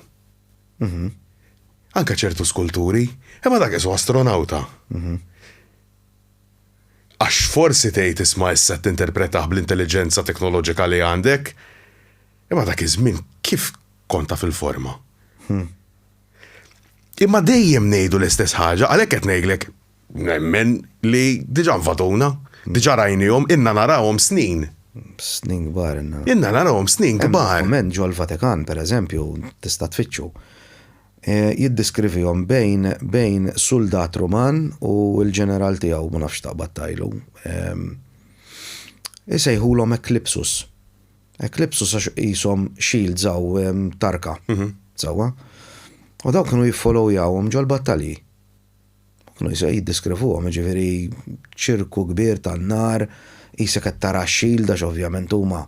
Anke ċertu skulturi, Imma dak qisu astronawta. Għax forsi tgħid isma' issa qed tinterpretah bl-intelliġenza teknoloġika li għandek, imma dak iż-żmien kif kont taf il-forma. Imma dejjem ngħidu l-istess ħaġa, għalhekk qed ngħidlek nemmen li diġà nvaduna, diġà rajnihom, ilna narawhom snin. Snin kbar ilna. Ilna narawhom snin kbar. Dokument ġol-Vatikan, pereżempju, tista' tfittxu, jiddiskrivihom bejn bejn suldat Ruman u l-ġeneral tiegħu, ma nafx x'taqbad tgħidlu. Isejħulhom Eclipsus. Eclipsus għax qishom shields hawn tarka. Sewwa? U dawk kienu jiffollowjawhom ġol-battalji. Kienu jiddiskrivuhom, jiġifieri ċirku kbir tan-nar, qisek qed tara x-shield għax ovvjament huma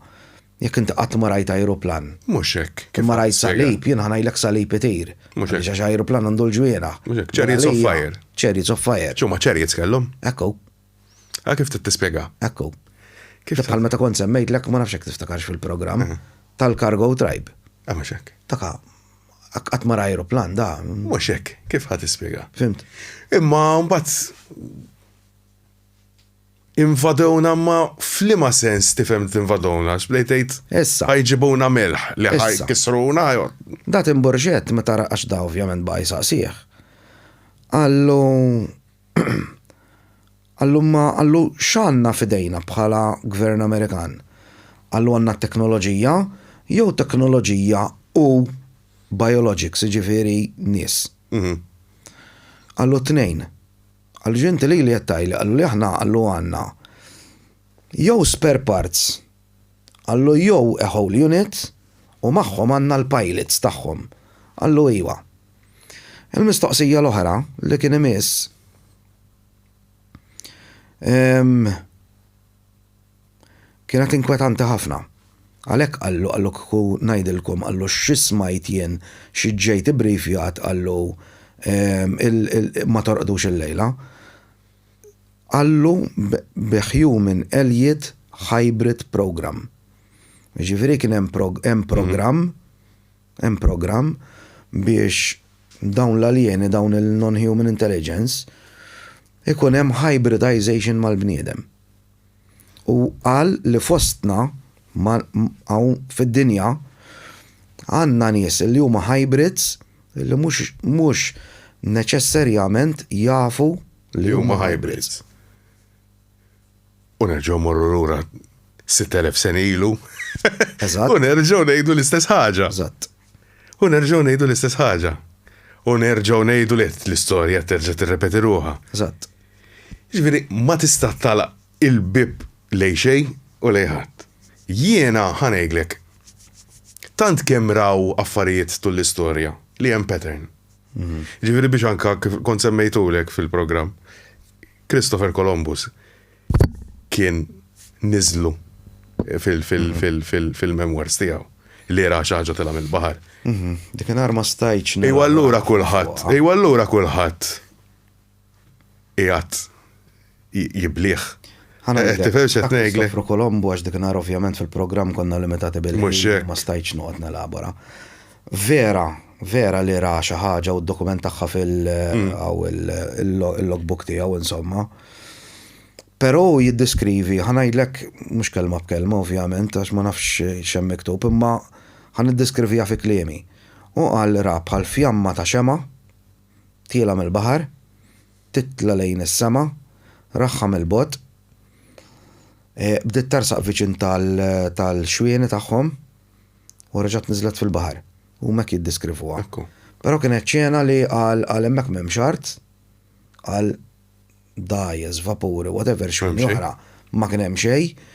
jekk inti qatt ma rajt ajruplan. Mhux hekk. Imma rajt salib, jien ħa ngħidlek salib itir. Mhux hekk. Għax ajruplan għandu l-ġwienaħ. Mhux hekk, chariots of fire. Chariots of fire. X'huma chariots kellhom? Ekku. Ah, kif tispjega? Ekku. Kif bħal meta kont semmejtlek, ma nafx jekk tiftakarx fil-programm, tal-Cargo Tribe. Ah, mhux hekk. Taka, qatt ma ra aeroplan da. Mhux hekk, kif ħa tispjega? Fimt. Imma mbagħad invadewna ma f'liema sens tifhem tinvadewna, x'bdejt tgħid? Issa. Ħajġibuna melħ li ħajkissruna. Da Tim Burgett meta ra għax da ovvjament baqa' jsaqsih. Qallu Qallu imma qallu x'għandna f'idejna bħala gvern Amerikan? Qallu għandna t-teknoloġija jew teknoloġija u biologics, jiġifieri nies. Qallu t-tnejn. Qallu ġifieri inti lili qed tgħidli qallu li aħna qallu għandna jew spare parts qallu jew a whole unit u magħhom għandna l-pilots tagħhom. Qallu iwa. Il-mistoqsija l-oħra li kien imiss kienet inkwetanti ħafna. Għalhekk qallu qallu kieku ngħidilkom qallu xi smajt jien xi ġejt ibbrifjat qallu ma torqdux illejla. Qallu bi Human Elliot Hybrid Program. Jiġifieri kien hemm programm Hemm programm biex dawn l-aljeni, dawn il-non-human intelligence, ikun hemm hybridization mal-bniedem. U qal li fostna hawn fid-dinja għandna nies li huma hybrids li mhux mhux neċesserjament jafu li huma hybrids. U nerġgħu morru lura 6,000 sena ilu. Eżatt. U nerġgħu ngħidu l-istess ħaġa. Eżatt. U nerġgħu ngħidu l-istess ħaġa. U nerġgħu ngħidu li l-istorja terġa' tirrepeti ruħha. Eżatt. Ġifieri ma tista' tagħlaq il-bib lej xejn u lej ħadd. Jiena ħa ngħidlek, tant kemm raw affarijiet tul l-istorja li hemm pattern. Mhm. Ġifieri biex anka kif kont semmejtulek fil-programm, Christopher Columbus kien niżlu fil-memoirs tiegħu li ra xi ħaġa tilgħa mill-baħar. Mhm. Dik ma stajtx. Ejwa allura kulħadd, ejwa allura kulħadd qiegħed jiblih. Tifhem x'qed ngħidlek? Christopher Colombo għax dik ovvjament fil-programm konna limitati bil ma stajtx noqgħod nelabora. Vera, vera li ra xi ħaġa u ddokumentaha fil hawn il-logbook tiegħu insomma. Però hu jiddeskrivi, ħa ngħidlek mhux kelma b'kelma ovvjament għax ma nafx x'hemm miktub, imma ħa niddeskriviha fi kliemi. Hu qal ra bħal fjamma ta' xemgħa tielgħa mill-baħar, titla' lejn is-sema, raha mill-bogħod, bdiet tersaq viċin tal-xwieni tagħhom, u reġgħet niżlet fil-baħar. Huma hekk jiddeskrivuha. Ekku. Però kienet xena li qal qal hemmhekk m'hemmx art, qal dgħajjes, vapuri, whatever x'hemm oħra, ma kien hemm xejn.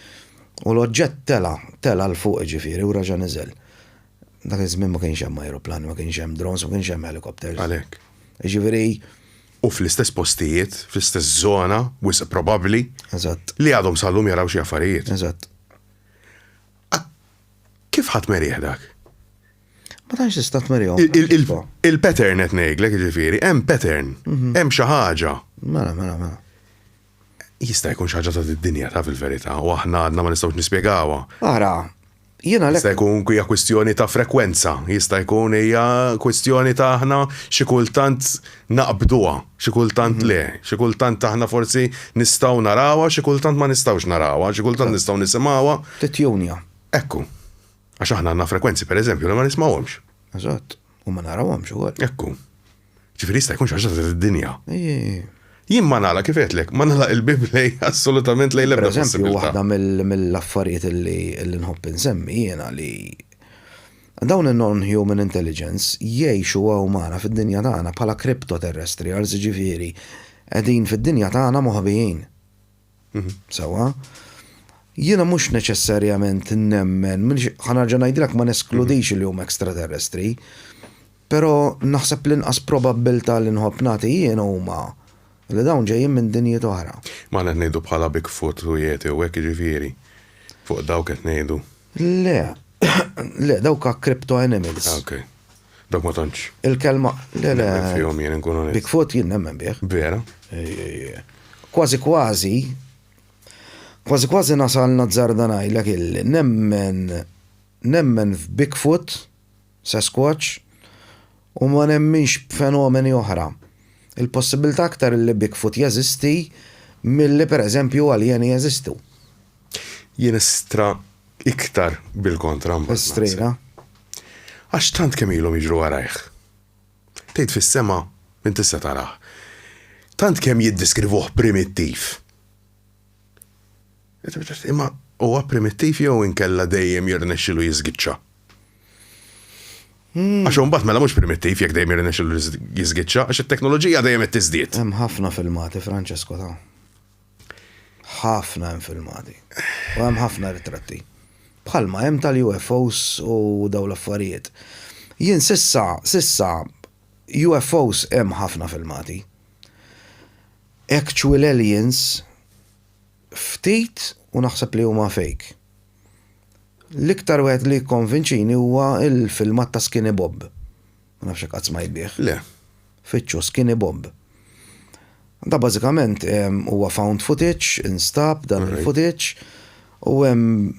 U l-oġġett tela, tela 'l fuq jiġifieri u reġa' niżel. Dak iż-żmien ma kienx hemm ajruplani, ma kienx hemm drones, ma kienx hemm helicopters. Għalhekk. Jiġifieri. U fl-istess postijiet, fl-istess żona, wisq probabbli. Eżatt. Li għadhom sal-lum jaraw xi affarijiet. Eżatt. Kif ħa tmerih dak? Ma tantx tista' tmerihom. Il-pattern qed ngħidlek, jiġifieri, hemm pattern, mhm. hemm xi ħaġa. Mela, mela, mela. Jista' jkun xi ħaġa ta' dinja ta' fil-verità u aħna għadna ma nistgħux nispjegawha. Ara, jiena Jista' jkun hija kwistjoni ta' frekwenza, jista' jkun hija kwistjoni ta' aħna xi kultant naqbduha, xi kultant le, xi kultant aħna forsi nistgħu narawha, xi kultant ma nistgħux narawha, xi kultant nistgħu nisimgħuha. Titjunja. Ekku. Għax aħna għandna frekwenzi pereżempju li ma nismgħuhomx. Eżatt. U ma narawhomx ukoll. Ekku. Ġifieri jista' jkun xi ħaġa ta' dinja. Jien ma nagħlaq kif għedtlek, ma nagħlaq il-bieb lej assolutament lejn l-ebda possibilità. Waħda mill-affarijiet li nħobb insemmi jiena li Dawn in-non-human intelligence jgħixu hawn magħna fid-dinja tagħna bħala crypto-terrestrials, jiġifieri qegħdin fid-dinja tagħna moħbijin. Sewwa? Jiena mhux neċessarjament nemmen, ħa nerġa' ngħidilek ma neskludix li huma extraterrestri, però naħseb l-inqas probabbiltà li nħobb nagħti jien huma li dawn ġejjin minn dinjiet oħra. Ma aħna qed ngħidu bħala Bigfoot u Yeti u hekk jiġifieri, fuq dawk qed ngħidu. Le, le, dawk crypto animals. Ah, ok. Dawk ma tantx. Il-kelma, le, le. Fihom jien inkun onest. Bigfoot jien nemmen bih. Vera? Kważi kważi. Kważi kważi nasal nazzarda ngħidlek illi nemmen nemmen f'Bigfoot, Sasquatch, u ma nemminx b'fenomeni oħra. Il-possibilità aktar illi Bigfoot jeżisti milli pereżempju aljeni jeżistu. Jien istra iktar bil-kontra mbagħad. Istrina. Għax tant kemm ilhom jiġru warajh. Tgħid fis-sema min tista' tarah. Tant kemm jiddiskrivuh primittiv. Imma huwa primittiv jew inkella dejjem jirnexxilu jiżgiċċa? Hmm. Għax imbagħad mela mhux primittiv jekk dejjem jirnexxilu jiżgiċċa għax it-teknoloġija dejjem qed tiżdied. Hemm ħafna filmati Francesco ta' Ħafna hemm filmati. U hemm ħafna ritratti. Bħalma hemm tal-UFOs u dawn l-affarijiet. Jien sissa, sissa, UFOs hemm ħafna filmati. Actual aliens ftit u naħseb li huma fake. L-iktar wieħed li jikkonvinċini huwa l-filmat ta' Skinny Bob. Ma nafx jekk qatt smajt bih. Le. Fittxu Skinny Bob. Da bażikament huwa found footage, instab dan il-footage u hemm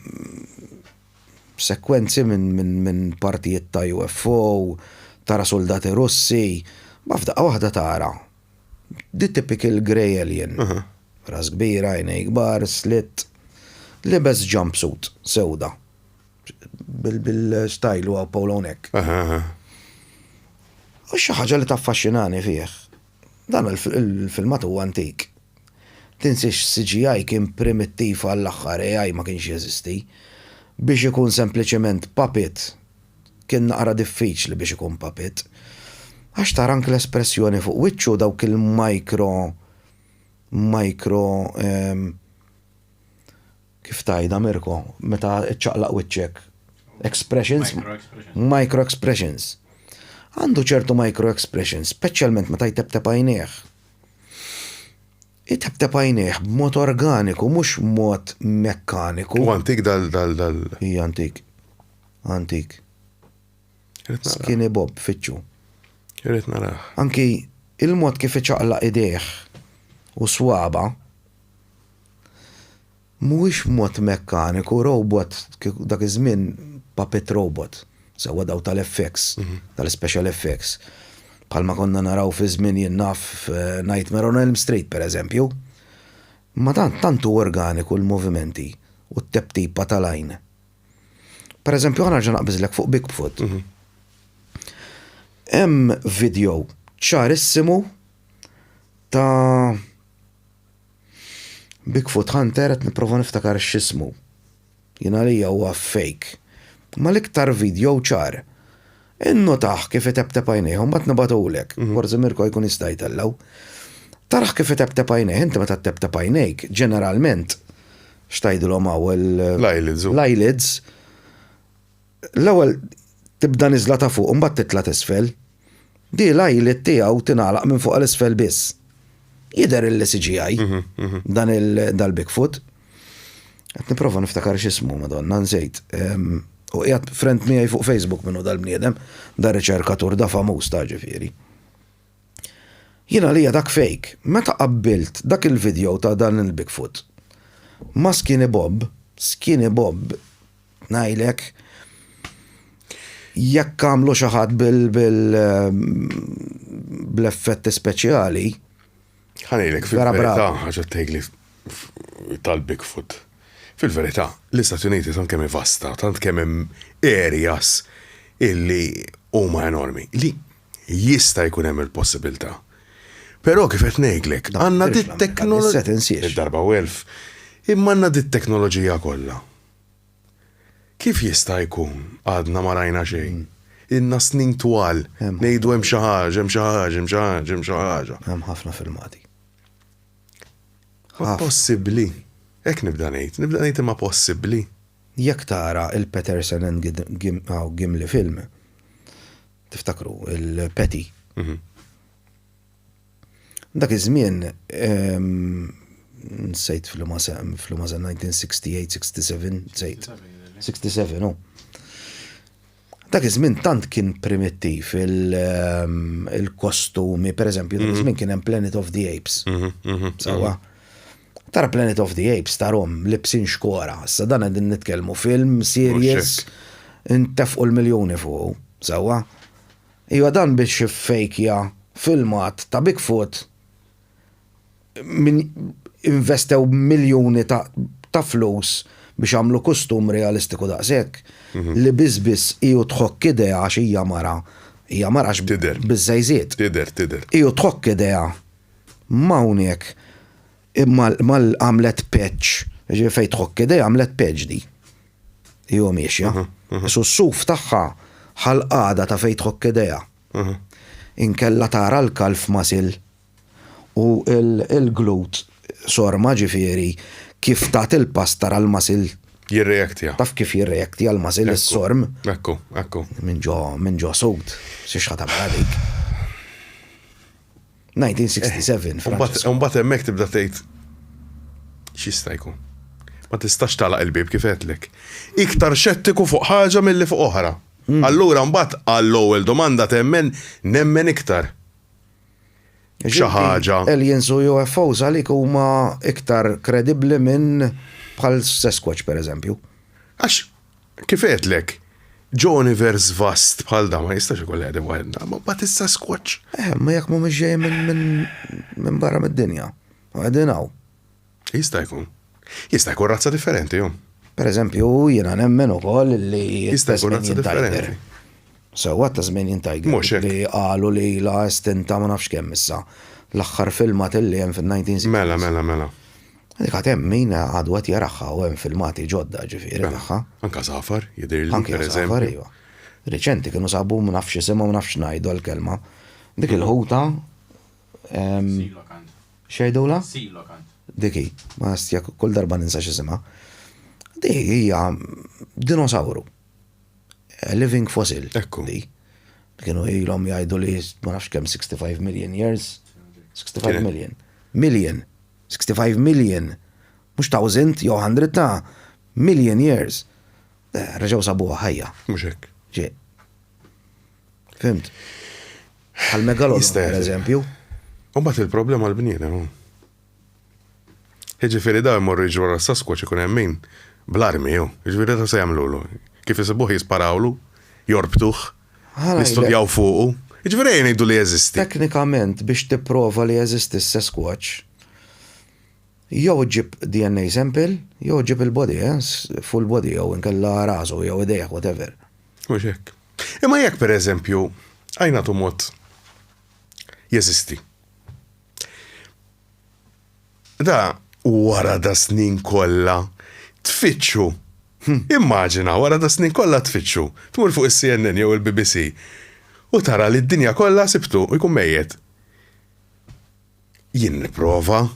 sekwenzi minn min, min partijiet ta' UFO, tara soldati Russi, ma f'daqqa waħda tara. The typical grey alien. Ras kbira, għajnej kbar, slit, libes jumpsuit sewda. Bil-style u polo neck. U xi ħaġa li taffaxxinani fih. Dan il-filmat huwa antik. Tinsiex CGI kien primittiv għall-aħħar, AI ma kienx jeżisti. Biex ikun sempliċement puppet kien naqra diffiċli biex ikun puppet. Għax tara anke l-espressjoni fuq wiċċu dawk il-micro micro ehm, Kif tgħidha Mirko, meta ċċaqlaq wiċċek? Expressions? Micro expressions. Għandu ċertu micro expressions, speċjalment meta jteptep għajnejh. Iteptep għajnejh b'mod organiku, mhux mod mekkaniku. U antik dal dal dal. Hija antik. Antik. Skinny Bob fittxu. Irrid narah. Anki il-mod kif iċaqlaq idejh u swaba Mhuwiex mod mekkaniku, robot, dak iż-żmien puppet robot, sewwa daw tal-effects, tal-special effects. Bħalma konna naraw fi żmien jien naf Nightmare on Elm Street pereżempju. Ma tant tant hu organiku l-movimenti u t-teptipa tal-għajn. Pereżempju ħa nerġa' naqbiżlek fuq Bigfoot. Hemm video ċarissimu ta' Bigfoot Hunter qed nipprova niftakar x'ismu. Jien għalija huwa fake. Ma l-iktar video ċar. Innotah kif iteptep għajnejh u mbagħad nibgħatulek. Mhm. Forsi Mirko jkun jista' jtellgħu. Tarah kif iteptep għajnejh, inti meta tteptep għajnejk, ġeneralment x'tgħidilhom hawn l-eyelids. L-eyelids. L-ewwel tibda niżla ta' fuq, mbagħad titla' t'isfel. Di l-eyelid tiegħu tingħalaq minn fuq għal isfel biss. Jidher illi CGI mhm, mhm. dan il-Bigfoot. Qed nipprova niftakar x'ismu Madonna nsejt. U qiegħed friend miegħi fuq Facebook minnu dal-bniedem, da riċerkatur da famuż ta' ġifieri. Jien għalija dak fake. Meta qabbilt dak il-video ta' dan il-Bigfoot ma' Skinny Bob, Skinny Bob ngħidlek jekk għamlu xi ħadd bil bl-effetti speċjali. Ħa ngħidlek fil-verità ħaġa tgħidli tal-Bigfoot. Fil-verità, l-Istati Uniti tant kemm vasta, tant kemm hemm areas illi huma enormi li jista' jkun hemm il-possibilità. Però kif qed ngħidlek, għandna dit teknoloġija. Darba u elf. Imma għandna dit teknoloġija kollha. Kif jista' jkun għadna ma rajna xejn? Ilna snin twal ngħidu hemm xi ħaġa, hemm xi ħaġa, hemm xi ħaġa, hemm xi ħaġa. Hemm ħafna filmati. Ma possibbli. Hekk nibda ngħid, nibda ngħid imma possibbli. Jekk tara il-Peterson and Gimli film, tiftakru il-Petty. Mhm. Dak iż-żmien nsejt f'liema f'liema sena 1968, 67, nsejt. 67, hu. Dak iż-żmien tant kien primittiv il-kostumi, per eżempju, dak iż-żmien kien hemm Planet of the Apes. Mhm, mhm, Sewwa. Mhm. Tara Planet of the Apes tarhom libsin xkora, issa dan qegħdin nitkellmu film serious intefqu l-miljuni fuqu, sewwa? Iva dan biex iffejkja filmat ta' Bigfoot min investew miljuni ta' ta' flus biex għamlu kustum realistiku daqshekk li biss biss hi u tħokk idejha għax hija mara, hija mara għax Tidher. biż-żejżiet. Tidher, tidher. Hi u tħokk idejha m'hawnhekk mal mal għamlet patch, jiġifieri fejn tħokk idejha għamlet patch di. Hi u miexja. Qisu s-suf tagħha ħa l-qagħda ta' fejn tħokk idejha. Inkella tara l-calf muscle u l-glute sorma ġifieri kif tagħti l-pass tara l-muscle. Jirreaktja. Taf kif jirreaktja l-muscle is-sorm. Ekku, ekku. Minn ġo minn ġo sud, xi x'ħa tagħmilha dik. 1967. Francisco. Mbagħad hemmhekk tibda tgħid x'jista' jkun. Ma tistax tagħlaq il-bieb kif għedtlek. Iktar xettiku fuq ħaġa milli fuq oħra. Allura mbagħad għall-ewwel domanda temmen nemmen iktar. Xi ħaġa. Aliens u UFOs għalik huma iktar kredibbli minn bħal Sasquatch pereżempju. Għax kif għedtlek, ġo univers vast bħal da ma jistax ikun li qegħdin waħedna, ma mbagħad is-Sasquatch. Eh, ma jekk mhumiex ġejjin minn minn barra mid-dinja. U qegħdin hawn. Jista' jkun. Jista' jkun razza differenti, ju. Per eżempju, jiena nemmen ukoll li Jista' jkun razza differenti. Sewwa Tasmanian Tiger. Mhux hekk. Li qalu li ilha estinta ma nafx kemm issa. L-aħħar filmat illi hemm fin-1960s. Mela, mela, mela. Dik għad hemm min għadu qed jaraha u hemm filmati ġodda ġifieri mela. tagħha. Anke għasafar, jidhirli, Anke għasafar, iva. Riċenti kienu sabu ma nafx isimha ma nafx ngħidu l-kelma. Dik il-ħuta Coelacanth. X'jgħidulha? Coelacanth. Dik hi, ma nafx kull darba ninsa x'isimha. Dik hija dinosawru. A living fossil. Ekku. Di. Kienu ilhom jgħidu li ma nafx kemm 65 million years. 65 million. Million. 65 million. Mhux thousand jew hundred ta' million years. Eh, reġgħu sabuha ħajja. Mhux hekk. Ġie. Fimt? Għal megalodon, per eżempju. U mbagħad il-problema l-bniedem. Jiġifieri dawn imorru jiġru wara s-Sasquatch ikun hemm min bl-armi hu. Jiġifieri ta' se jagħmlulu? Kif isibuh jisparawlu, jorbtuh, jistudjaw fuqu. Jiġifieri ejja ngħidu li jeżisti. Teknikament biex tipprova li jeżisti s-Sasquatch, jew iġġib DNA sample, jew iġġib il-body, eh, full body jew inkella rasu jew idejh, whatever. Mhux hekk. Imma jekk pereżempju, ejja nagħtu mod jeżisti. Da wara da snin kollha tfittxu. Hm. Immaġina wara da snin kollha tfittxu. Tmur fuq is-CNN jew il-BBC u tara li d-dinja kollha sibtu u jkun mejjet. Jien nipprova.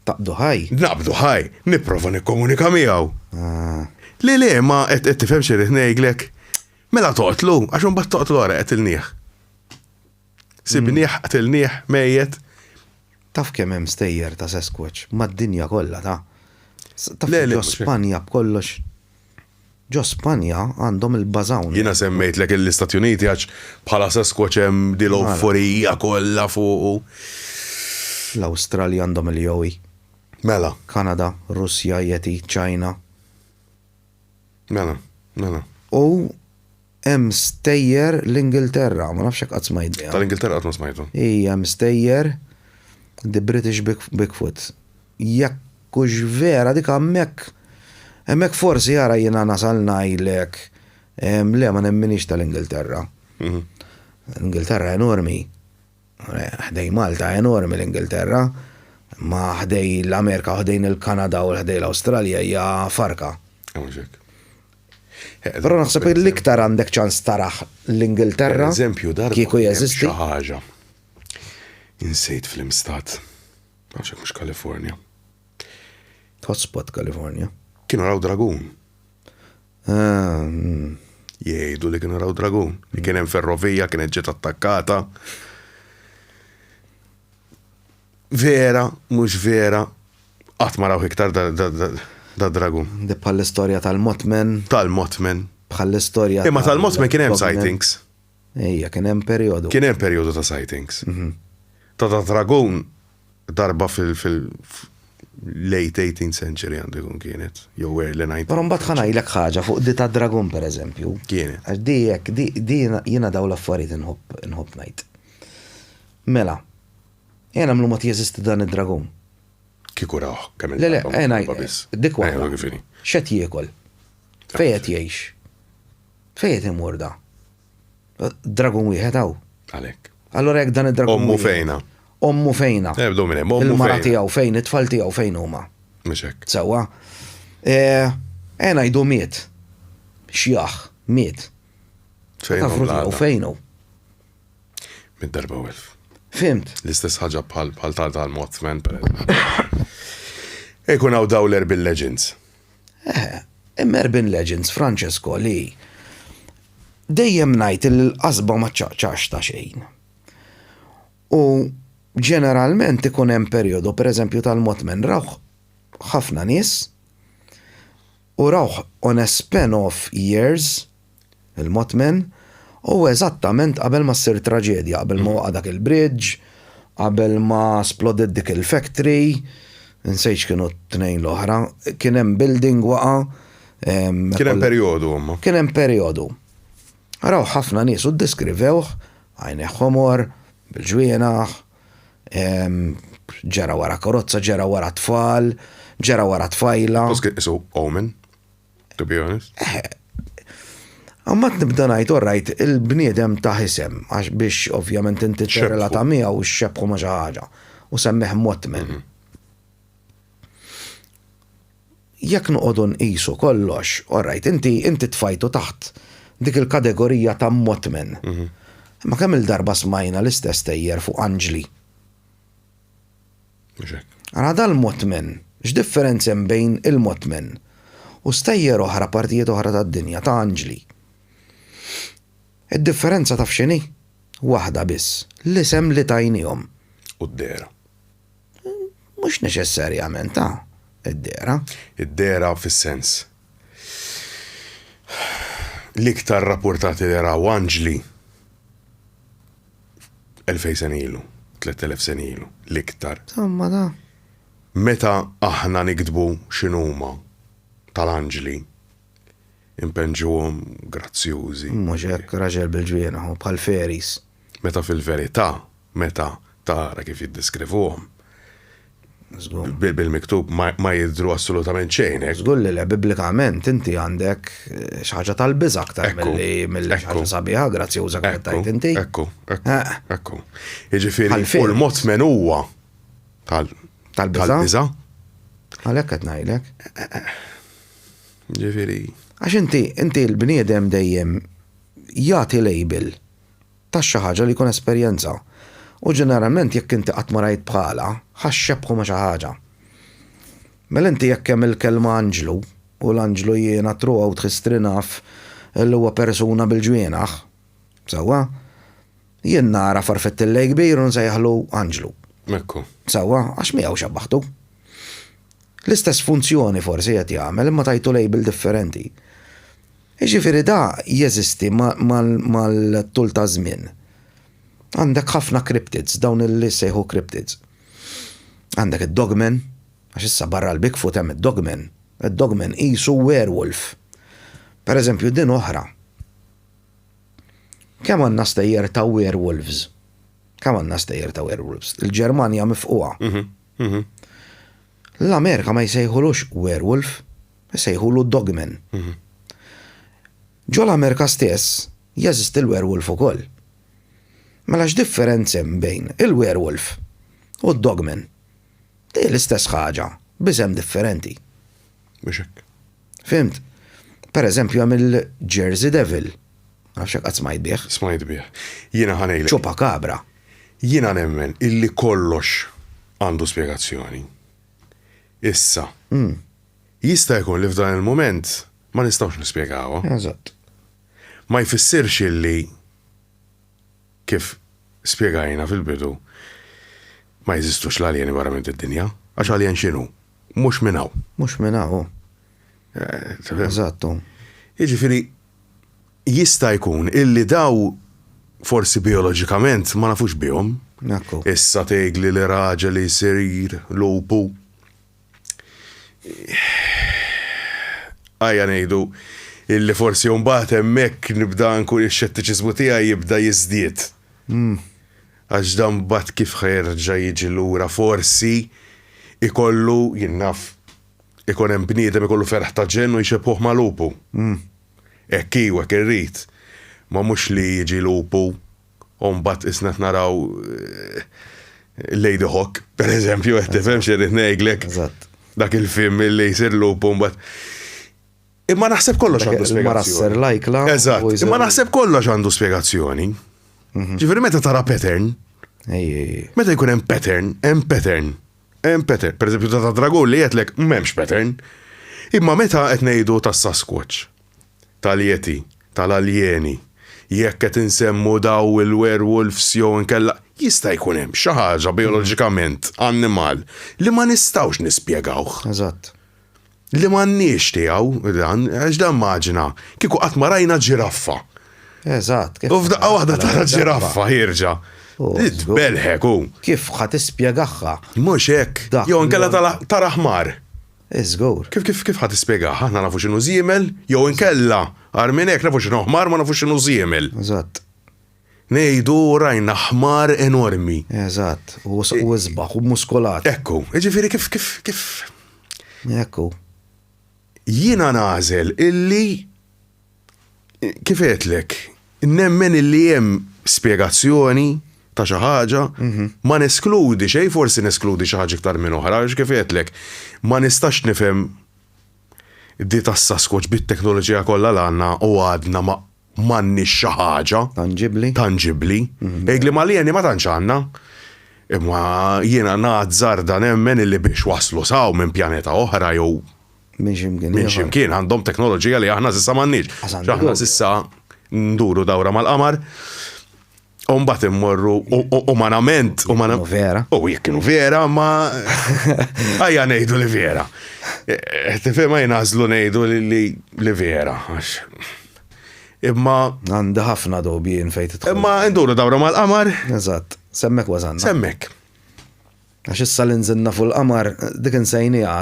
Taqbdu ħaj? Naqbdu ħaj, nipprova nikkomunika miegħu. Ah. Le le, ma qed tifhem xi rrid ngħidlek. Mela toqtlu, għax imbagħad toqtlu ara qtilnieh. Sibnieh, qtilnieh, mejjet. Taf kemm hemm stejjer ta' Sasquatch mad-dinja kollha ta'. Taf li ġo Spanja b'kollox. Ġo Spanja għandhom il-bażawn. Jiena semmejtlek l-Istati Uniti għax bħala Sasquatch hemm din l-ewforija kollha fuqu. L-Awstralja għandhom il-Yowie. Mela. Kanada, Russja, Yeti, China. Mela, mela. U Hemm stejjer l-Ingilterra, ma nafx jekk qatt smajt biha. Tal-Ingilterra qatt ma smajtu. Ija, hemm stejjer The British Bigfoot. Jekk hux vera dik hemmhekk hemmhekk forsi ara jiena nasal ngħidlek le ma nemminix tal-Ingilterra. Mhm. L-Ingilterra enormi. Ħdej Malta enormi l-Ingilterra, ma ħdej l-Amerika u ħdejn il-Kanada u ħdej l-Awstralja hija farka. Però naħseb l-iktar għandek ċans taraħ l-Ingilterra. Eżempju, darba. Kieku jeżisti. Xi ħaġa. Insejt fl-imstat. Għax mhux Kalifornja. Hotspot Kalifornja. Kienu raw dragun. Ah, mm. Jgħidu li kienu raw dragun. Li kien hemm ferrovija kienet ġiet attakkata. Vera, mhux vera, qatt ma raw iktar da dragun. Di bħall-istorja tal-Mothman. Tal-Mothman. Bħall-istorja. Imma tal-Mothman kien hemm sightings. Ejja, kien hemm perjodu. Kien hemm perjodu ta' sightings. Mhm. Ta' da dragun darba fil-, fil. Late 18th century għandu jkun kienet, jew early 19th. Però mbagħad ħa ngħidlek ħaġa fuq di tad-dragun pereżempju. Kienet. Għax di hekk, di di jiena dawn l-affarijiet inħobb inħobb ngħid. Mela, ejja nagħmlu mod jeżisti dan id-dragun. Kieku rawh kemm Le le, ejja ngħid, dik waħda. X'qed jiekol? Fejn qed jgħix? Fejn qed imur da? Dragun wieħed hawn. Għalhekk. Allura jekk dan id-dragun. Ommu fejna. Ommu fejna. Ebdu minn hemm, ommu Il-mara tiegħu fejn, it-tfal tiegħu fejn huma. Mhux hekk. Sewwa. Eh, e ngħidu miet. Xjaħ, miet. Fejn hu? Fejn hu? Mid-darba u elf. Fimt. L-istess ħaġa bħal bħal tal tal-Mothman, per eżempju. Ikun hawn daw l-Urban Legends. Eh, imma Urban Legends, Francesco, li dejjem ngħid li l-qasba ma ċċaqċaqx ta' xejn. U ġeneralment ikun hemm perjodu, pereżempju tal-Mothman rawh ħafna nies u rawh on a span of years il-Mothman, u eżattament qabel ma ssir traġedja, qabel ma waqa' dak il-bridge, qabel ma splodiet dik il-factory, insejt x'kienu t-tnejn l-oħra, kien hemm building waqa'. Kien hemm perjodu imma. Kien hemm perjodu. Rawh ħafna nies u ddeskrivewh, għajnejh ħomor, bil-ġwienaħ, ġera wara karozza, ġera wara tfal, ġera wara tfajla. Isu omen. To be honest. Eh, Għammat nibda ngħid, all right, il-bniedem ta' isem, għax biex ovvjament inti tirrelata miegħu xxebħu ma' xi ħaġa u semmieh Mothman. Mhm. Jekk noqogħdu nqisu kollox, all right, inti inti tfajtu taħt dik il-kategorija ta' Mothman. Mhm. Imma kemm il-darba smajna l-istess tejjer fuq anġli. Mhux hekk. Ara dal-Mothman, x'differenza hemm bejn il-Mothman u stejjer oħra partijiet oħra tad-dinja ta' anġli? Id-differenza taf x'inhi? Waħda biss, l-isem li tajniehom. U d-dehra. Mhux neċessarjament, ah, id-dehra. Id-dehra fis-sens. L-iktar rappurtati li raw anġli 2000 sena ilu, 3000 sena ilu, l-iktar. Insomma da. Meta aħna niktbu x'inhuma tal-anġli, inpenġuhom grazzjużi. Mhux hekk, raġel bil-ġwienaħ u bħal fairies. Meta fil-verità, meta tara kif jiddeskrivuhom, Bil-miktub ma jidhru assolutament xejn hekk. Żgur li le, biblikament inti għandek xi ħaġa tal-biża' aktar milli milli xi ħaġa sabiħa, grazzjuża kif qed tgħid inti. Ekku, ekku, ekku. Jiġifieri u l-Mothman huwa tal-biża'. Għalhekk qed ngħidlek. Ġifieri. Għax inti inti l-bniedem dejjem jagħti label ta' xi ħaġa li jkun esperjenza. U ġeneralment jekk inti qatt ma rajt bħalha, ħa xxebbħu ma' xi ħaġa. Mela inti jekk hemm il-kelma anġlu, u l-anġlu jiena throughout history naf li huwa persuna bil-ġwienaħ, sewwa? Jien nara farfettillej kbir u nsejjaħlu anġlu. Ekku. Sewwa? Għax miegħu xebbaħtu. L-istess funzjoni forsi qed jagħmel imma tajtu label differenti. Jiġifieri da jeżisti mal-tul taż-żmien. Għandek ħafna cryptids, dawn li ssejħu cryptids. Għandek id-dogman, għax issa barra l-Bigfoot hemm id-dogman. Id-dogman qisu werewolf. Per eżempju din oħra. Kemm għandna stejjer ta' werewolves? Kemm għandna stejjer ta' werewolves? Il-Ġermanja mifqugħa. Mhm, mhm. L-Amerika ma jsejħulux werewolf, Isejħulu Dogman. Ġo l-Amerika stess jeżisti l-werewolf ukoll. Mela x'differenza hemm bejn il-werewolf u d-dogman? Hi l-istess ħaġa, b'isem differenti. Mhux hekk. Fhimt? Per eżempju hemm il-Jersey Devil. Ma nafx jekk qatt smajt bih. Smajt bih. Jiena ħa ngħidlek. Chupacabra. Jiena nemmen illi kollox għandu spjegazzjoni. Issa, jista' jkun li f'dan il-mument ma nistgħux nispjegawha. Eżatt. Ma jfissirx illi kif spjegajna fil-bidu ma jeżistux l-aljeni barra minn id-dinja. Għax aljen x'inhu? Mhux minn hawn. Mhux minn hawn. Eh, Eżatt. Jiġifieri jista' jkun illi daw forsi bijoloġikament ma nafux bihom. Ekku. Issa tgħidli li raġel jsir lupu. Ejja ngħidu illi forsi mbagħad hemmhekk nibda nkun ix-xettiċiżmu tiegħi jibda jiżdied. Għax dan mbagħad kif ħa jerġa' jiġi lura forsi ikollu jien naf ikun hemm bniedem ikollu ferħ ta' ġenn u jxebbhuh ma' lupu. Hekk hi u hekk irrid. Ma mhux li jiġi lupu u mbagħad qisna qed naraw Lady Hawk, per eżempju, qed tifhem xi rrid ngħidlek. Dak il-film li jsir lupu mbagħad. Imma naħseb kollox għandu spjegazzjoni. Lajkla. Eżatt, imma naħseb kollox għandu spjegazzjoni. Mhm. Ġifieri meta tara pattern, meta jkun hemm pattern, hemm pattern. Hemm pattern. Per eżempju ta' dragun li qedlek m'hemmx pattern. Imma meta qed ngħidu tas Sasquatch, tal-Yeti, tal-aljeni, jekk qed insemmu daw il-werewolves jew inkella jista' jkun hemm xi ħaġa bijoloġikament annimal li ma nistgħux nispjegawh. Eżatt. Li m'għandniex tiegħu dan, għax dan maġna, kieku qatt ma rajna ġiraffa. Eżatt. U f'daqqa waħda tara ġiraffa ħierġa. Tbelħek hu. Kif ħa tispjegaha? Mhux hekk. Jew inkella tara ħmar. Iżgur. Kif kif kif ħa tispjegaha? Aħna nafu x'inhu żiemel, jew inkella agħar minn hekk nafu x'inhu ħmar ma nafux x'inhu żiemel. Eżatt. Ngħidu rajna ħmar enormi. Eżatt, u isbaħ u muskulat. Ekku, jiġifieri kif kif kif. Ekku. Jiena nagħżel illi kif għedtlek, nemmen illi hemm spjegazzjoni ta' xi ħaġa, mhm. ma neskludi xejn, forsi neskludi xi ħaġa iktar minn oħra, għax kif għedtlek, ma nistax nifhem di tas-Sasquatch bit-teknoloġija kollha l għandna u għadna ma m'għandniex xi ħaġa. Tanġibbli. Tanġibbli. Mhm. Egli mal-jeni ma tantx għandna. Imma jiena nazzarda nemmen illi biex waslu saw minn pjaneta oħra jew minn ximkien. Minn ximkien għandhom teknoloġija li aħna s'issa m'għandniex. Aħna s'issa nduru dawra mal-qamar. U mbagħad immorru umanament, umanament. Vera. U jekk kienu vera, ma ejja ngħidu li vera. E, e, tifhem ma jnażlu ngħidu li vera. Imma. Għandi ħafna dubji jien fejn tidħol. Imma nduru dawra mal-qamar. Eżatt, semmek wasanna. Semmek. Għax issa li nżilna fuq il-qamar, dik insejniha,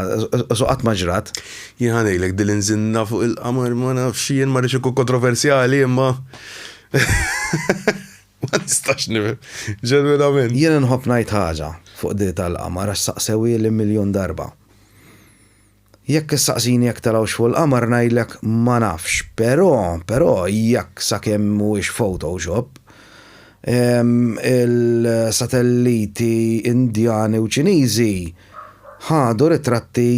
su qatt ma ġrat. Jien ħa ngħidlek din li nżilna fuq il-qamar ma nafx jien ma rridx inkun kontroversjali imma ma nistax nifhem ġenwinament. Jien inħobb ngħid ħaġa fuq di tal-qamar għax saqsewhieli miljun darba. Jekk issaqsini jekk telgħux fuq il-qamar ngħidlek ma nafx, però, però jekk sakemm mhuwiex photoshop, il-satelliti Indjani u Ċiniżi ħadu ritratti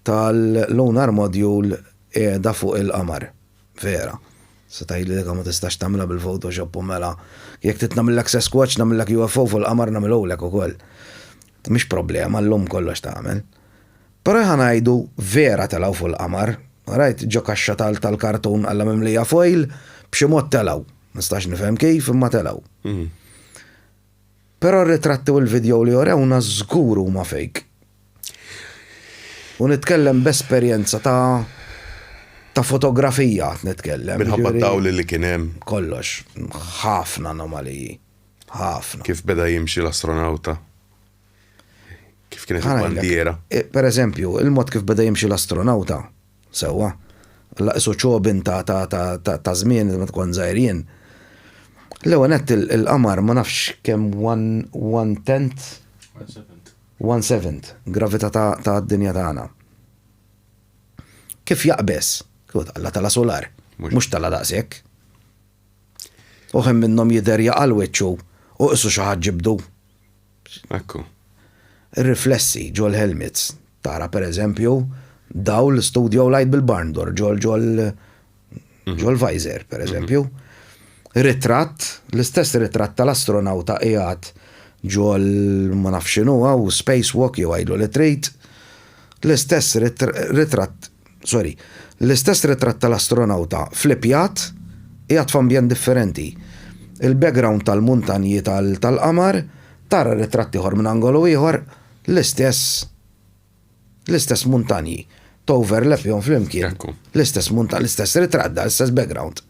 tal-lunar module qiegħda fuq il-qamar. Vera. Se tgħidli dik ma tistax tagħmilha bil-photoshop u mela jekk trid nagħmillek Sasquatch nagħmillek UFO fuq il-qamar nagħmilhulek ukoll. Mhix problema, llum kollox tagħmel. Però ħa ngħidu vera telgħu fuq il-qamar. Rajt ġo kaxxa tal-kartun alla mimlija foil, b'xi mod telgħu. Ma nistax nifhem kif imma telgħu. Però r-ritratti u l-video li orewna żgur huma fake. U nitkellem b'esperjenza ta' ta' fotografija qed nitkellem. Minħabba d-dawl li kien hemm. Kollox. Ħafna anomaliji. Ħafna. Kif beda jimxi l-astronawta. Kif kienet il-bandiera? Eh, per eżempju, il-mod kif beda jimxi l-astronawta, sewwa, laqisu ċobin ta' ta' ta' ta' ta' żmien meta tkun żgħir jien. L-ewwel nett il-qamar ma nafx kemm one one tenth one seventh gravità ta' ta' dinja tagħna. Kif jaqbeż? Kif talla tala solar, mhux tala daqshekk. U ħin minnhom jidher jaqa' l-wiċċu u qisu xi ħadd ġibdu. Ekku. Ir-riflessi ġol-helmets. Tara per eżempju dawl studio light bil-barn door ġol ġol ġol visor per eżempju. Ritratt, l-istess ritratt tal-astronawta qiegħed ġol ma nafx x'inhu hawn spacewalk jew għidlu li trid. L-istess ritratt sorry, l-istess ritratt tal-astronawta flippjat qiegħed f'ambjent differenti. Il-background tal-muntanji tal-qamar, tara ritratt ieħor minn angolu ieħor, l-istess l-istess muntanji. Toverlapjhom flimkien. L-istess muntanji, l-istess ritratt, l-istess background.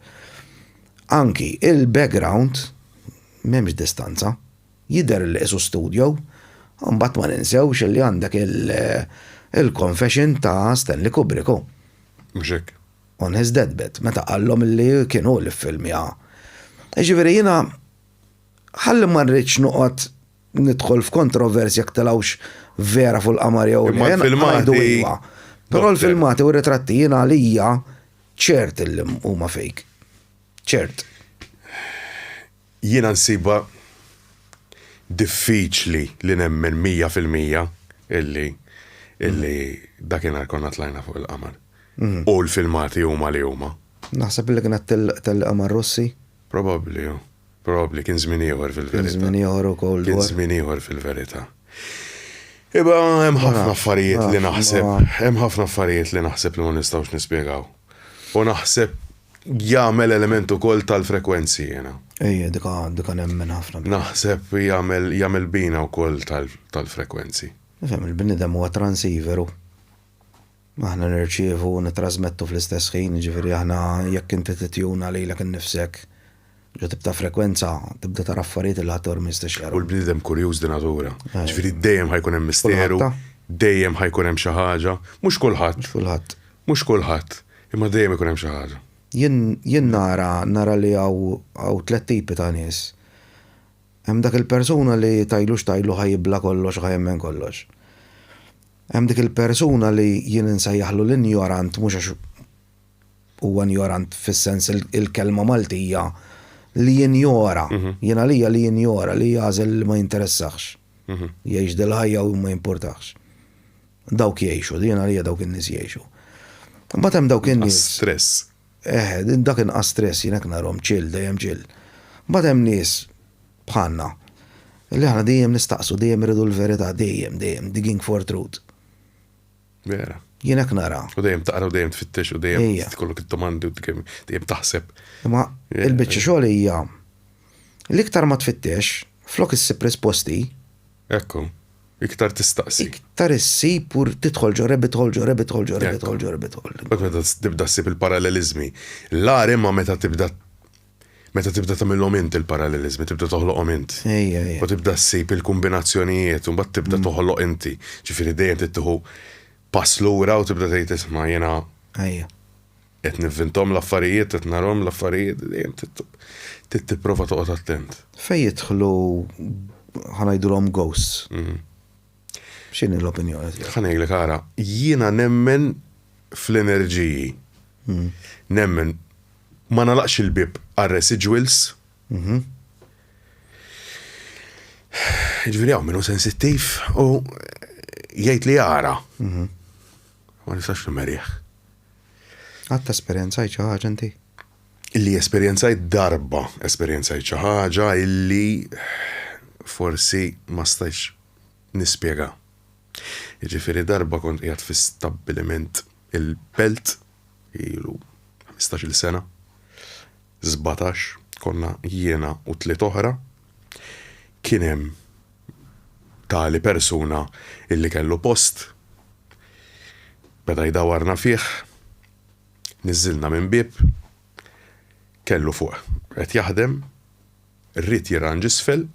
Anki il-background m'hemmx distanza. Jidher li qisu studio, u mbagħad ma ninsewx li għandek il. Il-confession ta' Stanley Kubrick hu. Mhux hekk. On his deathbed, meta qallhom li kien hu li ffilmja. Jiġifieri jiena ħalli ma rridx noqgħod nidħol f'kontroversja jekk telgħux vera fuq il-qamar jew le. Imma l-filmati. Però l-filmati u r-ritratti jiena għalija ċert illi huma fake. Ċert. Jiena nsibha diffiċli li nemmen 100% illi illi dakinhar konna tlajna fuq il-qamar. U l-filmati huma li huma. Naħseb illi kienet tellieqa mar-Russi. Probabbli, hu. Probabbli kien żmien ieħor fil-verità. Kien żmien ieħor ukoll. Kien żmien ieħor fil-verità. Iba hemm ħafna affarijiet li naħseb, hemm ħafna affarijiet li naħseb li ma nistgħux nispjegaw. U naħseb jagħmel element ukoll tal-frekwenzi jiena. Ejja, dika dika nemmen ħafna. Naħseb jagħmel jagħmel bina wkoll tal-frekwenzi. Nifhem il-bniedem huwa transceiver hu. Aħna nirċievu u nittrasmettu fl-istess ħin, jiġifieri aħna jekk inti titjuna lilek innifsek ġo tip ta' frekwenza, tibda tara affarijiet li ħaddieħor ma jistax jarahom. U l-bniedem kurjuż di natura. Jiġifieri dejjem ħa jkun hemm misteru, dejjem ħa jkun hemm xi ħaġa. Mhux kulħadd. Mhux kulħadd. Mhux kulħadd, imma dejjem ikun hemm xi ħaġa. Jien jien nara nara li hawn hawn tlett tipi ta' nies. Hemm dak il-persuna li tgħidlu x'tgħidlu ħa jibla' kollox u ħa jemmen kollox. Hemm dik il-persuna li jien insejjaħlu l-injorant mhux għax huwa injorant fis-sens il-kelma Maltija li jinjora. Jien għalija li jinjora, li jagħżel li ma jinteressahx. Jgħix dil-ħajja u ma jimpurtahx. Dawk jgħixu, jien għalija dawk in-nies jgħixu. Imbagħad hemm dawk in-nies. Stress. Eħe, dak inqas stress jien hekk narhom chill, dejjem chill. Mbagħad hemm nies bħalna li aħna dejjem nistaqsu, dejjem irridu l-verità, dejjem, dejjem digging for truth. Vera. Jien hekk nara. U dejjem taqra u dejjem tfittex u dejjem tkollok id-domandi u dejjem taħseb. Imma il-biċċa xogħol hija l-iktar ma tfittex, flok issib risposti. Ekku. Iktar tistaqsi. Iktar issib u tidħol ġo rabbit hole, ġo rabbit hole, ġo rabbit hole, ġo rabbit hole. Mbagħad meta tibda ssib il-paralleliżmi. L-agħar imma meta tibda meta tibda tagħmilhom int il-paralleliżmi, tibda toħloqhom int. Ejja, ejja. U tibda ssib il-kombinazzjonijiet u mbagħad tibda toħloq inti. Ġifieri dejjem trid tieħu pass lura u tibda tgħid isma' jiena Ejja. Qed nivvinthom l-affarijiet, qed narhom l-affarijiet, dejjem trid tipprova toqgħod attent. Fejn jidħlu ħa ngħidulhom ghosts? X'inhi l-opinjoni tiegħek? Ħa ngħidlek ara, jiena nemmen fl-enerġiji. Nemmen ma nagħlaqx il-bieb għar-residuals. Jiġifieri hawn min hu sensittiv u jgħid li jara. Ma nistax nimerih. Qatt esperjenzajt xi ħaġa inti? Illi esperjenzajt darba, esperjenzajt xi ħaġa illi forsi ma stajtx nispjega. Jiġifieri darba kont qiegħed fi stabbiliment il-Belt, ilu ħmistax-il sena, 17, konna jiena u tliet oħra, kien hemm tali persuna illi kellu post, beda jdawwarna fih, niżżilna minn bieb, kellu fuq qed jaħdem, ried jirranġ isfel,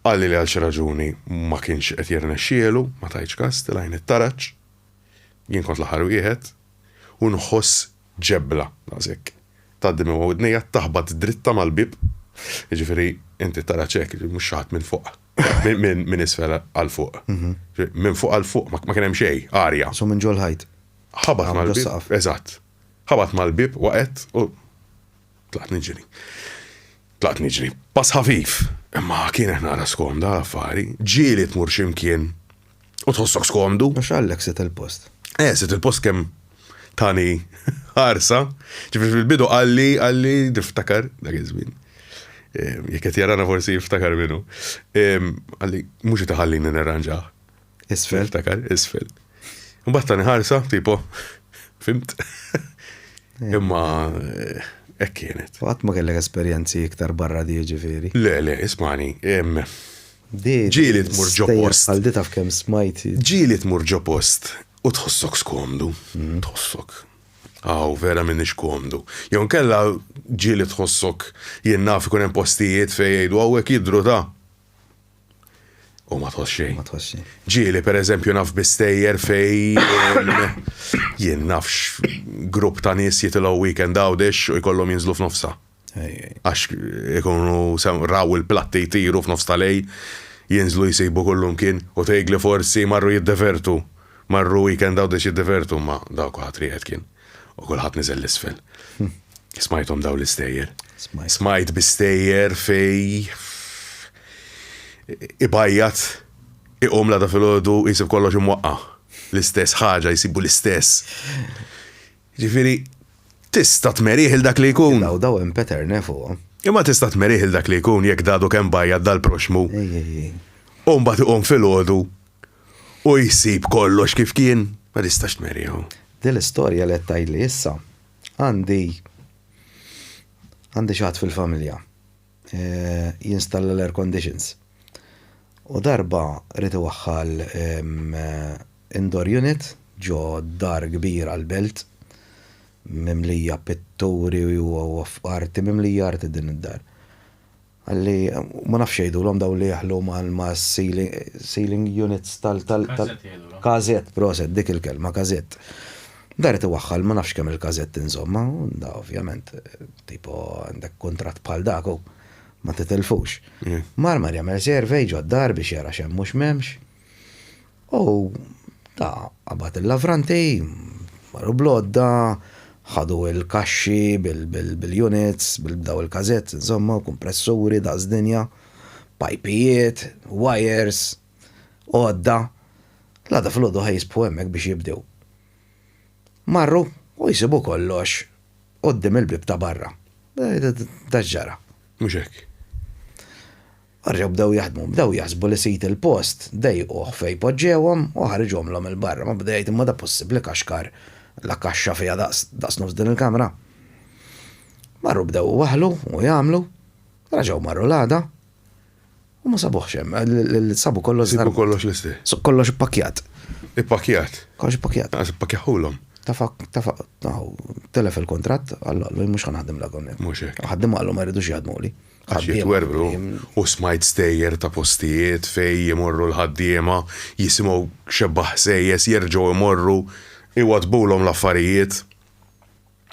qalli li għal xi raġuni ma kienx qed jirnexxielu, ma tajtx kas, tilgħajn it-taraġ, jien kont l-aħħar wieħed, u nħoss ġebla daqshekk. Tgħaddi minn ma' widnejja, taħbat dritta mal-bieb, jiġifieri inti tara ċek, mhux xi ħadd minn fuq, minn isfel għal fuq. Minn fuq għal fuq ma kien hemm xejn, arja. So minn ġol-ħajt. Ħabat mal-bieb, eżatt. Ħabat mal-bieb, waqgħet u tlaqt niġri. Tlaqt niġri. Pass ħafif, imma kienet naqra skomda l-affari. Ġieli tmur xi mkien U tħossok skomdu. U x'qallek sid il-post? Eh, sid il-post kemm tani ħarsa. Ġifieri fil-bidu qalli, qalli niftakar dak iż-żmien. Jekk qed jarana forsi jiftakar minnu. Qalli mhux qed iħallini nirranġah. Isfel. Niftakar, isfel. Mbagħad tani ħarsa, tipo, fimt? Imma hekk kienet. U qatt ma kellek esperjenzi iktar barra di jiġifieri? Le, le, ismagħni. Ġieli tmur ġo post. Għal di taf kemm smajt. Ġieli tmur ġo post u tħossok skomdu. Tħossok. Aw, vera m'iniex komdu. Jew inkella ġieli tħossok jien naf ikun hemm postijiet fejn jgħidu hawnhekk jidhru ta'. U ma tħoss xejn. Ma tħoss xejn. Ġieli pereżempju naf bi stejjer fejn jien nafx grupp ta' nies jitilgħu weekend Għawdex u jkollhom jinżlu f'nofsha. Għax ikunu raw il-platti jtiru f'nofs ta' lejl, jinżlu jsibu kullumkien u tgħidli forsi marru jiddevertu. Marru weekend Għawdex jiddevertu imma daw kulħadd rieqed kien. U kulħadd niżel 'l isfel. Smajthom dawn l-istejjer. Smajt bi stejjer fej ibajjat, iqum l-għada filgħodu jsib kollox imwaqqa'. L-istess ħaġa, jsibu l-istess. Ġifieri, tista' tmerih 'il dak li jkun. Daw daw hemm pattern eh fuqhom. Imma tista' tmerih 'il dak li jkun jekk dadu kemm bajjat dal-proxxmu. U mbagħad iqum filgħodu u jsib kollox kif kien. Ma tistax tmerih. Din l-istorja li qed tgħidli issa Għandi għandi xi ħadd fil-familja jinstalla l-air conditions. U darba ried iwaħħal indoor unit ġo dar kbira l-Belt mimlija pitturi u arti, mimlija arti din id-dar. Qalli, ma nafx x'jgħidulhom dawn li jeħlu ma' ceiling units tal. Każett jgħidulhom. Każett, proset, dik il-kelma, każett. Dar qed iwaħħal ma nafx kemm il-każett insomma, u da ovvjament, tipo għandek kuntratt bħal dak u ma titilfux. Mar mar jagħmel survey ġod-dar biex jara x'hemm u x'm'hemmx. U ta qabad il-lavranti, marru bl-għodda, ħadu l-kaxxi bil-units, bil-daw il-każett, insomma, kompressuri, daqs dinja, pajpijiet, wires, għodda. L-għada filgħodu ħa jisbħu hemmhekk biex jibdew. Marru u jsibu kollox quddiem il-bieb ta' barra. Da x'ġara? Mhux hekk. Reġgħu bdew jaħdmu, bdew jaħsbu li sid il-post dejquh fejn poġġewhom u ħariġhomlhom 'il barra. Ma beda jgħid imma da possibbli kaxkar la kaxxa fiha daqs daqs nofs din il-kamra. Marru bdew iwaħħlu u jagħmlu, reġgħu marru l-għada u ma sabuhx hemm, sabu kollox Sibu kollox l-istess. Kollox ippakkjat. Ippakkjat. Kollox ippakkjat. Lanqas ippakkjahulhom. Tafa, tafa, telef il-kuntratt, qallu qallu jien mhux ħa naħdimlek hawnhekk. Mhux hekk. Ħaddiema qallu ma jridux jaħdmuli. Għax jitwerwru. U smajt stejjer ta' postijiet fejn imorru l-ħaddiema, jisimgħu xebba ħsejjes, jerġgħu jmorru, iwaddbulhom l-affarijiet.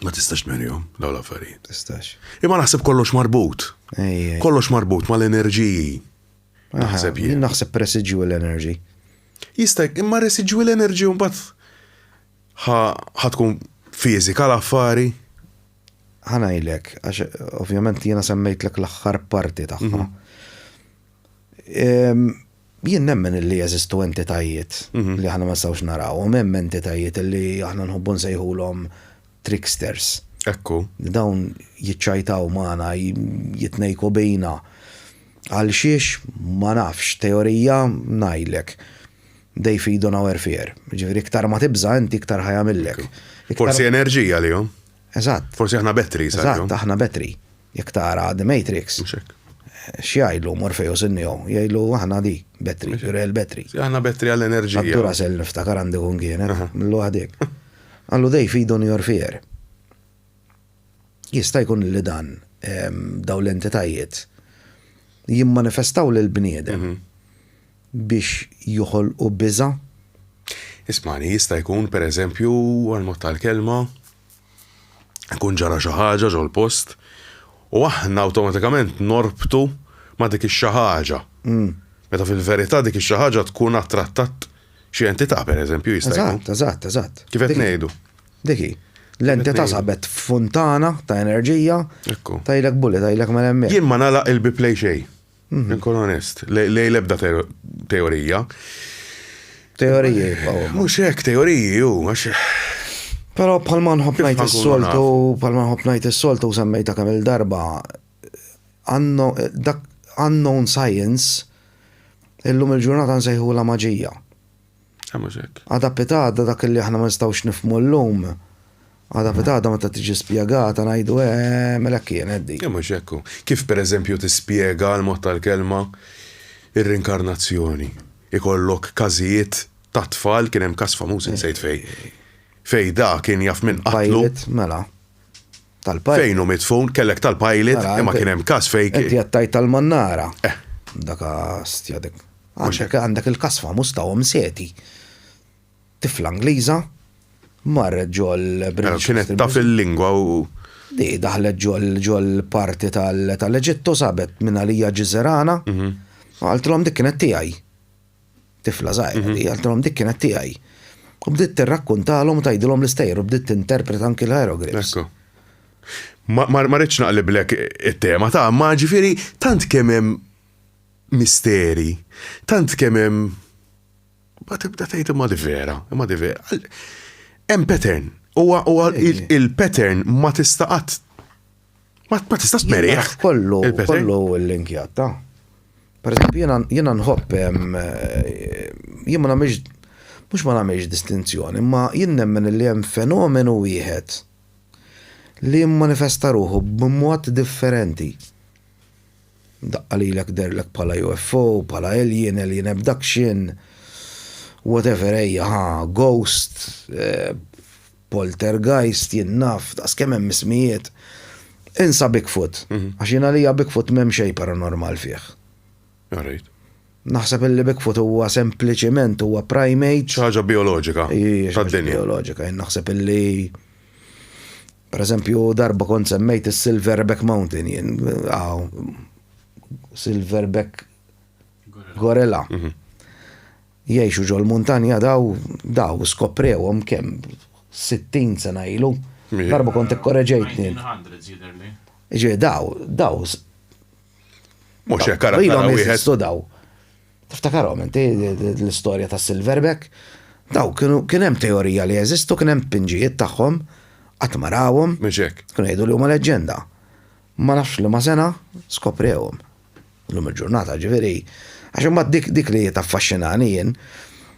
Ma tistax tmerihom dawn l-affarijiet. Tistax. Imma naħseb kollox marbut. Kollox marbut mal-enerġiji. Naħseb jien. Naħseb residual energy. Jista' imma residual energy mbagħad ħa tkun fiżika l-affari. Ħa ngħidlek, għax ovvjament jiena semmejtlek l-aħħar parti tagħha. Jien nemmen illi jeżistu entitajiet li aħna ma nistgħux narawhom, hemm entitajiet li aħna nħobbu nsejħulhom tricksters. Ekku. Dawn jiċċajtaw magħna, jitnejku bina. Għal xiex ma nafx, teorija ngħidlek. They feed on our fear. Ġifieri iktar ma tibża' inti iktar ħa jagħmillek. Forsi enerġija lihom. Eżatt. Forsi aħna batteries. Eżatt, aħna battery. Jekk tara The Matrix. X'jgħidlu Morpheus in-Neo? Jgħidlu aħna di, battery, real battery. Aħna battery għall-enerġija. Għad Duracell niftakar għandi kun kienet, millu għadik. Qallu they feed on your fear. Jista' jkun li dan dawn l-entitajiet jimmanifestaw lill-bniedem mhm. biex joħolqu biża'? Ismagħni, jista' jkun pereżempju għall-mod tal-kelma ikun ġara xi ħaġa ġol-post u aħna awtomatikament norbtu ma' dik ix-xi ħaġa. Mm. Meta fil-verità dik ix-xi ħaġa tkun attrattat xi entità pereżempju jista' jkun. Eżatt, eżatt, eżatt. Kif qed ngħidu? Dik hi. L-entità sabet funtana ta' enerġija. Ekku. Tajlek bulli, tajlek mela hemmhekk. Jien ma nagħlaq il-bieb lejn xejn. Mhm. Inkun onest, lej l-ebda teorija. Teoriji jibqgħu. Mhux hekk teoriji hu għax. Però bħalma nħobb ngħid is-soltu, bħalma nħobb ngħid is-soltu semmejta kemm il-darba dak unknown science illum il-ġurnata nsejħula maġija. Ah, mhux hekk. Għada pitgħada dak li aħna ma nistgħux nifhmu llum, għada pitgħada meta tiġi spjegata ngħidu eh mela hekk kienet dik. Eh, mhux hekk hu. Kif pereżempju tispjega l-mod tal-kelma ir-rinkarnazzjoni? Ikollok każijiet ta' tfal, kien hemm każ famuż insejt fejn, fejn da kien jaf min qatlu. Pilot, mela. Tal-pilot. Fejn hu midfun, kellek tal-pilot, Mela, imma kien hemm każ fejn Inti qed tgħid tal-mannara. Eh. Dak astja dik. Għandek għandek il-każ famuż ta' Om Seti. Tifla Ingliża marret ġol British Kienet taf il-lingwa u. Di daħlet ġol ġol parti tal-Eġittu sabet minn għalija ġiżirana. Mhm. Qaltilhom dik kienet tiegħi. Tifla żgħira mhm. di, qaltilhom dik kienet tiegħi. U bdiet tirrakkuntalhom u tgħidilhom l-istejjer u bdiet tinterpreta anki l-hieroglyphs. Ma rridx naqliblek it-tema ta' ma ġifieri tant kemm hemm misteri, tant kemm hemm ma tibda tgħid imma di vera, imma di vera. Hemm pattern. Huwa il-pattern ma tista' qatt ma tistax tmerih. Kollu kollu l-linkjat ta' Per eżempju, jiena nħobb jien ma nagħmilx mhux ma nagħmilx distinzjoni, imma jien nemmen li hemm fenomenu wieħed li jimmanifesta ruħu b'mod differenti. Daqqa lilek deherlek bħala UFO, bħala alien, alien abduction, whatever ejja ħa, ghost, eh, poltergeist, jien naf, daqs kemm hemm ismijiet. Insa Bigfoot, mhm. għax jien għalija Bigfoot m'hemm xejn paranormal fih. Alright. Naħseb illi Bigfoot huwa sempliċiment huwa primate. Xi ħaġa bioloġika. Tad-dinja. Bioloġika, jien naħseb illi Per eżempju, darba kont semmejt is-Silverback Mountain jien, Silverback Gorilla. Mhm. Jgħixu ġol muntanja daw, daw skoprewhom kemm 60 sena ilu. Darba kont ikkoreġejtni. Ġi, daw, daw. Mhux hekk ara wieħed. Daw. Tiftakarhom inti l-istorja ta' Silverback? Daw kienu kien hemm teorija li jeżistu, kien hemm tpinġijiet tagħhom, qatt ma rawhom. Mhux hekk. Kienu jgħidu li huma leġġenda. Ma nafx li ma sena skoprewhom. Illum il-ġurnata ġifieri. Għax imbagħad dik dik li taffaxxinani jien,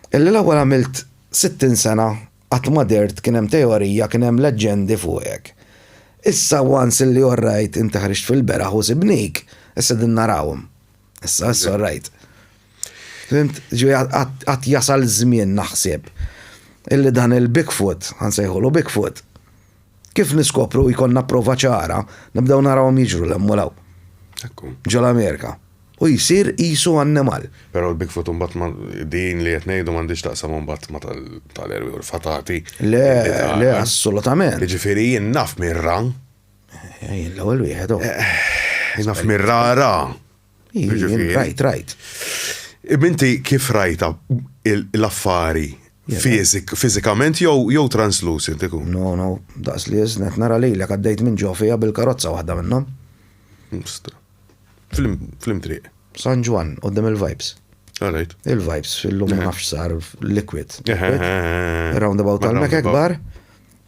illi l-ewwel għamilt 60 sena qatt ma dert kien hemm teorija, kien hemm leġġendi fuqek. Issa once illi orrajt inti ħriġt fil-beraħ u sibnik, issa din narawhom. Issa, issa, right. Fhimt, ġifieri għad jasal żmien naħseb illi dan il-Bigfoot, ħansejħulu Bigfoot, kif niskopru jkollna prova ċara, nibdew narawhom jiġru 'l hemm u 'l hawn. Ġol Amerika. U jsir qisu annimal. Però l-Bigfoot imbagħad ma din li qed ngħidu m'għandhiex taqsam imbagħad ma tal-erwieħ u l-fatati. Le, le, assolutament. Jiġifieri jien naf min ra. Jien l-ewwel wieħed. Oh. Eh, naf mir rara. Rajt, rajt. Inti kif rajta l-affari fizikament jew jew translucent ikun? No, no, daqs li jiżnet nara lilek għaddejt minn ġo fija bil-karozza waħda minnhom. Fl-imtriq. San Ġwann, qudiem il-Vibes. Alright. Il-Vibes, fil-lum ma nafx sar liquid. Roundabout tal-Mekek bar.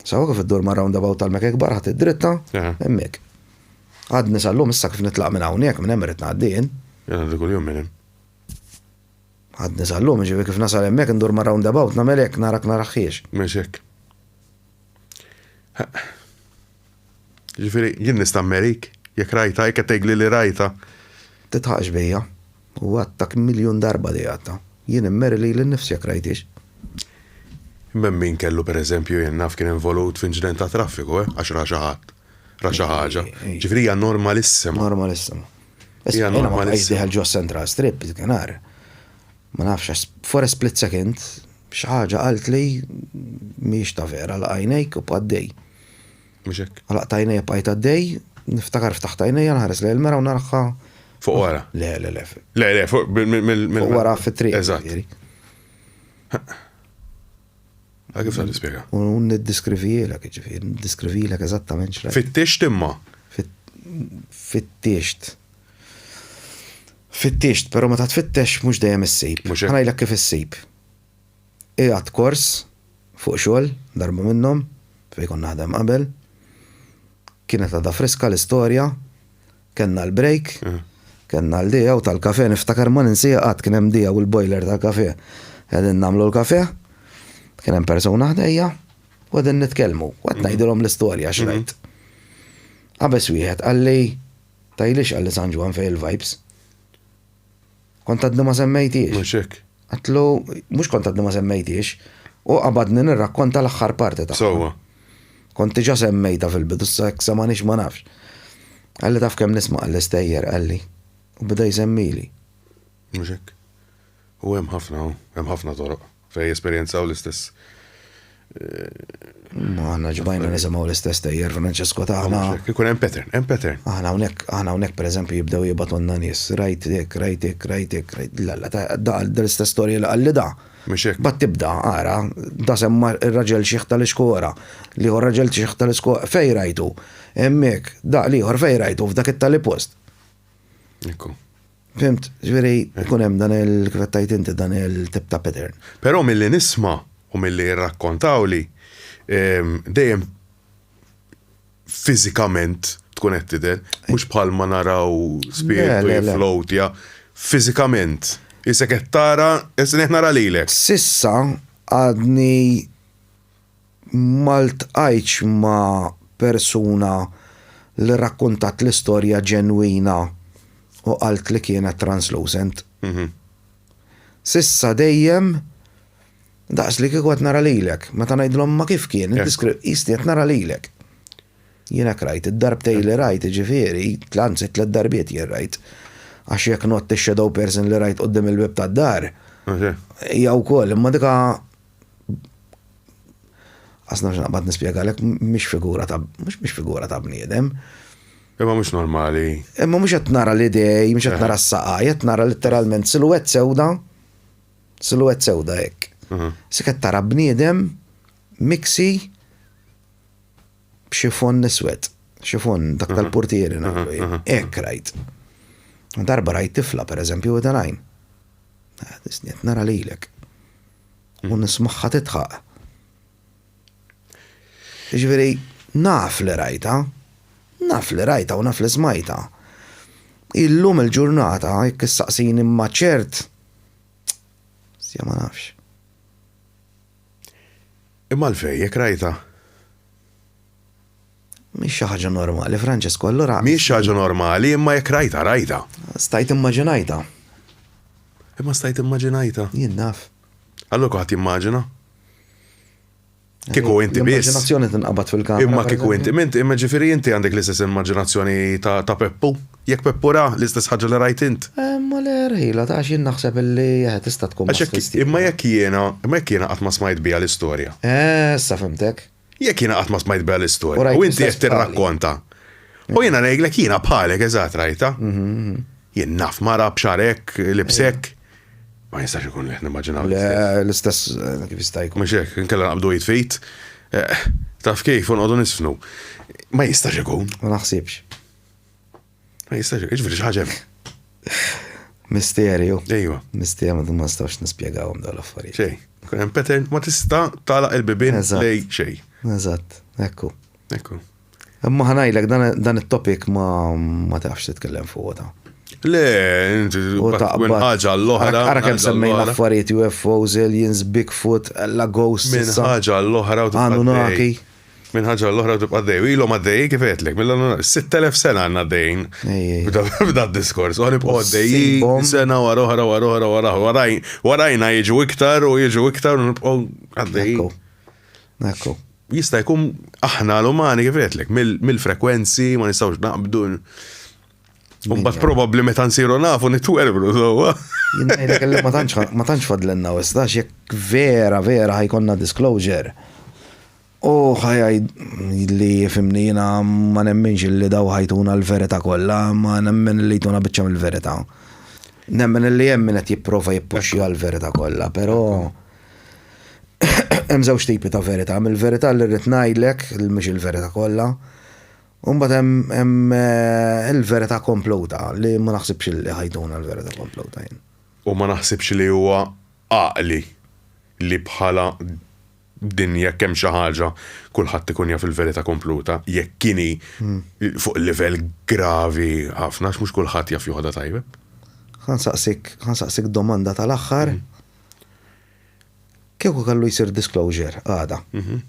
Sawa kif iddur ma' roundabout tal-Mekek bar ħadd id-dritta, hemmhekk. Għadni sal-lum issa kif nitlaq minn hawnhekk minn hemm irid ngħaddi jien. Jien għandi kuljum minn hemm. Għadni sal-lum, ġifieri kif nasal hemmhekk ndur ma' roundabout nagħmel hekk narak naraħħiex. Mhux hekk. Ġifieri jien nista' mmerik jekk rajta, jekk qed tgħidli li rajta. Titħaqx bija. U għadtak miljun darba li għadta. Jien immeri lili nnifsi jekk rajthiex. Imma hemm min kellu pereżempju jien naf kien involut f'inċident ta' traffiku, eh, għax ra xi ħadd, ra xi ħaġa. Ġifieri hija normalissima. Normalissima. Hija normalissima. Dieħel ġo Central Strip dik-nhar. Ma nafx għax for a split second xi ħaġa qaltli mhijiex ta' vera, għalaq għajnejk u bqa' għaddej. Mhux hekk? Għalaqt għajnejja bqajt għaddej, niftakar ftaħt għajnejja nħares lejn il-mera u naraha. Fuq wara? Le, le, le. Le, le, fuq mill. Fuq wara fit-triq. Eżatt. Kif se tispjega? U niddeskrivielek, ġifieri, niddeskrivilek eżattament x'rajt. Fittixt imma? Fittixt. Fittixt, però meta tfittex mhux dejjem issib. Ħa ngħidlek kif issib. Qiegħed kors fuq xogħol darba minnhom fejn kont naħdem qabel. Kienet għadha friska l-istorja, kellna l-break, kellna l-dija u tal-kafe, niftakar ma ninsiha qatt kien hemm dija u l-boiler tal-kafe. Qegħdin nagħmlu l-kafe, kien hemm persuna ħdejja u qegħdin nitkellmu, u qed ngħidilhom l-istorja x'rajt. Qabeż wieħed qalli, tgħidlix qalli San Ġwann fejn il-vibes. Kont għadni ma semmejthiex. Mhux hekk. Għedtlu, mhux kont għadni ma semmejthiex, u qabadni nirrakkonta l-aħħar parti tagħha. Sewwa. Kont diġà semmejtha fil-bidu, issa jekk semagħnix ma nafx. Qalli taf kemm nisma' qalli stejjer qalli. U beda jsemmili. Mhux hekk. U hemm ħafna, hemm ħafna toroq fejn jesperjenzaw l-istess. Ma aħna ġbajna nisimgħu l-istess tejjer Francesco tagħna. Ikun hemm pattern, hemm pattern. Aħna hawnhekk, aħna hawnhekk pereżempju jibdew jibgħatulna nies, rajt hekk, rajt hekk, rajt hekk, rajt la la da l-istess storja li qalli da. Mhux hekk. Bad tibda, ara, da semma r-raġel xiħ tal-iskora, l-ieħor raġel xiħ tal-iskora, fejn rajtu? Hemmhekk, da l-ieħor fejn rajtu f'dak it-tali post. Ekku. Fhimt, ġifieri jkun hemm dan il kif qed tgħid inti dan il-tip ta' pattern. Però milli nisma' u milli jirrakkontawli, dejjem fiżikament tkun qed tidher, mhux bħalma naraw spirtu jifflowtja, fiżikament. Isek qed tara, qisni qed nara lilek. S'issa għadni ma ltqajtx ma' persuna li rrakkuntat l-istorja ġenwina u qalt li kienet translucent. S'issa dejjem Daqs li kieku qed nara lilek. Meta ngħidilhom ma kif kien, qisni qed nara lilek. Jien hekk rajt, id-darbtejn li rajt, jiġifieri, anzi tliet darbiet jien rajt. Għax jekk ngħodd ix-shadow person li rajt quddiem il-bieb tad-dar, hija wkoll, imma dika Qas nafx naqbad nispjegalek, mhix figura ta' mhux mhix figura ta' bniedem. Imma mhux normali. Imma mhux qed nara l-idej, mhux qed nara s-saqaj, qed nara letteralment silhouette sewda Silhouette sewda hekk. Se qed tara bniedem miksi b'xifon iswed. Xifon dak tal-portieri ngħidlu jien. Hekk rajt. Darba rajt tifla pereżempju with an għajn. Qed nara lilek. U nismagħha tidħaq. Jiġifieri naf li rajtha, naf li rajtha u naf li smajtha. Illum il-ġurnata jekk issaqsini imma ċert Sja ma nafx. Imma għalfejn jekk rajtha? Mhix xi ħaġa normali, Francesco, allura. Mhix xi ħaġa normali, imma jekk rajtha, rajtha. Stajt immaġinajtha. Imma stajt immaġinajtha. Jien naf. Allura kulħadd jimmaġina? Kieku inti biss. L-immaġinazzjoni tinqabad fil-kamra. Imma kieku inti, mint, imma ġifieri inti għandek l-istess immaġinazzjoni ta' Peppu. Jekk Peppu ra l-istess ħaġa li rajt int. Imma le rħila ta' għax jien naħseb illi eh, tista' tkun. Imma jekk jiena, imma jekk jiena qatt ma smajt biha l-istorja. Eh, issa fhimtek. Jekk jiena qatt ma smajt biha l-istorja. U inti qed tirrakkonta. U jiena ngħidlek jiena bħalek eżatt rajta. Mhm, mhm. Jien naf mara b'xarek, libsek. Ma jistax ikun li nimmaġinaw. Le, l-istess eh, kif jista' jkun. Mhux hekk, inkella naqbdu jitfit. Eh, taf kif u nqogħdu nisfnu. Ma jistax ikun. Ma naħsibx. Ma jistax ikun, jiġifieri xi ħaġa Misterju. Ejwa. Misterju ma nistgħux nispjegawhom dawn l-affarijiet. Xejn. Kun hemm pattern ma tista' tagħlaq il-bibien lej xejn. Eżatt, ekku. Ekku. Imma ħa ngħidlek dan it-topic ma ma tafx titkellem fuqu ta. Le, inti minn ħaġa l-oħra. Ara kemm semmejna affarijiet UFOs, aliens, Bigfoot, la ghosts. Minn ħaġa l-oħra u Anunnaki. Minn ħaġa l-oħra u tibqa' dej. Ilhom għaddej kif għedtlek, mill 6000 sena għandna għaddejjin. B'da diskors. U ħanibqgħu għaddejjin sena wara oħra wara oħra wara oħra. Warajna jiġu iktar u jiġu iktar u nibqgħu għaddejjin. Ekku. Jista' jkun aħna l-umani kif għedtlek, mill-frekwenzi ma nistgħux naqbdu. Mbagħad probabbli meta nsiru nafu nitwerwru sewwa. Jien ngħidlek li ma tantx ma tantx fadlilna wisq għax jekk vera vera ħajkonna disclosure. U ħajaj li jifhimni jiena ma nemminx li daw ħajtuna l-verità kollha, ma nemmen li jtuna biċċa mill-verità. Nemmen li hemm min qed jipprova jippuxxja l-verità kollha, però Hemm żewġ tipi ta' verità, hemm il-verità li rrid ngħidlek, li mhix il-verità kollha, u mbagħad hemm eh, il-verità kompluta li ma naħsibx li ħajduna l-verità kompluta jien. U ma naħsibx li huwa għaqli li bħala dinja jekk hemm xi ħaġa kulħadd ikun jaf il-verità kompluta jekk inhi hmm. fuq livell gravi ħafna għax mhux kulħadd jaf joħodha tajjeb. Ħa nsaqsik, ħa nsaqsik domanda tal-aħħar. Hmm. Kieku kellu jsir disclosure għada. Mhm.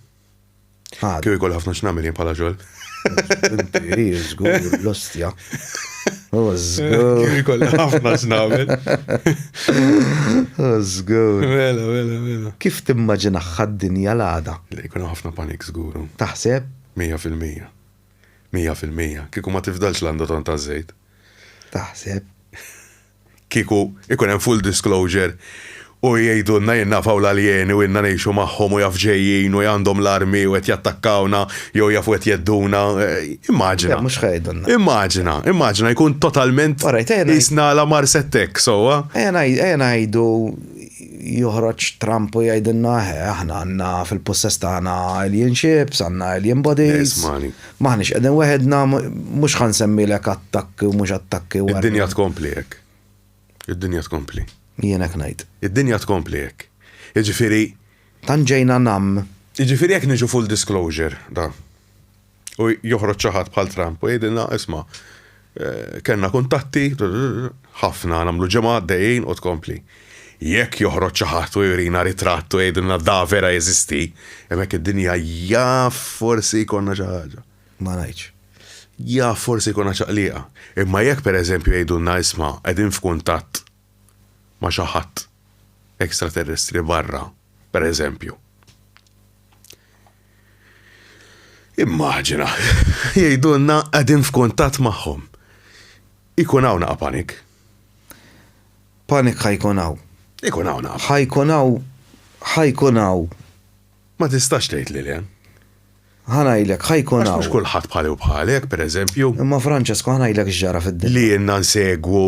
Għada. Kieku jkolli ħafna x'nagħmel jien bħala xogħol. Inti, żgur, l-ostja. Oh, żgur. Kieku jkolli ħafna x'nagħmel. Oh, żgur. Mela, mela, mela. Kif timmaġina d-dinja l-għada? Le jkun ħafna panik żguru. Taħseb? 100%. 100%. Kieku ma tifdalx l-għandu ton ta' żejt. Taħseb? Kieku ikun hemm full disclosure u jgħidulna jien naf hawn l-aljeni u ilna ngħixu magħhom u jaf ġejjin u għandhom l-armi u qed jattakkawna jew jafu qed jgħedduna. Immaġina. Le, mhux ħa jgħidulna. Immaġina, immaġina jkun totalment Alright, ejja ngħid- qisna la Mars Attack, sewwa? Ejja ngħid- ejja ngħidu joħroġ Trump u jgħidilna eħe aħna għandna fil-pussess tagħna alien ships, għandna alien bodies. Ismani. M'aħniex qegħdin weħidna, mhux ħa nsemmilek attakki u mhux attakki u. Id-dinja tkompli hekk. Id-dinja tkompli. Jien hekk ngħid. Id-dinja tkompli hekk. Jiġifieri. Tant ġejna nam. Jiġifieri jekk niġu full disclosure da. U joħroġ xi ħadd bħal Trump u jgħidilna isma' kellna kuntatti, ħafna nagħmlu ġimgħa għaddejjin u tkompli. Jekk joħroġ xi ħadd u jurina ritratt u jgħidilna da vera jeżisti, hemmhekk id-dinja jaf forsi jkollna xi ħaġa. Ma ngħidx. Jaf forsi jkollna ċaqliqa. Imma jekk pereżempju jgħidulna isma' qegħdin f'kuntatt ma' xi ħadd extraterrestri barra, pereżempju. Immaġina, jgħidulna qegħdin f'kuntatt magħhom. Ikun hawn naqa' panik. Panik ħa jkun hawn. Ikun hawn naqa'. Ħa jkun hawn, ħa jkun hawn. Ma tistax tgħid li le. Ħa ngħidlek, ħa jkun hawn. Għax mhux kulħadd bħali u bħalek, pereżempju. Imma Francesco, ħa ngħidlek x'ġara fid-dinja. Li ilna nsegwu.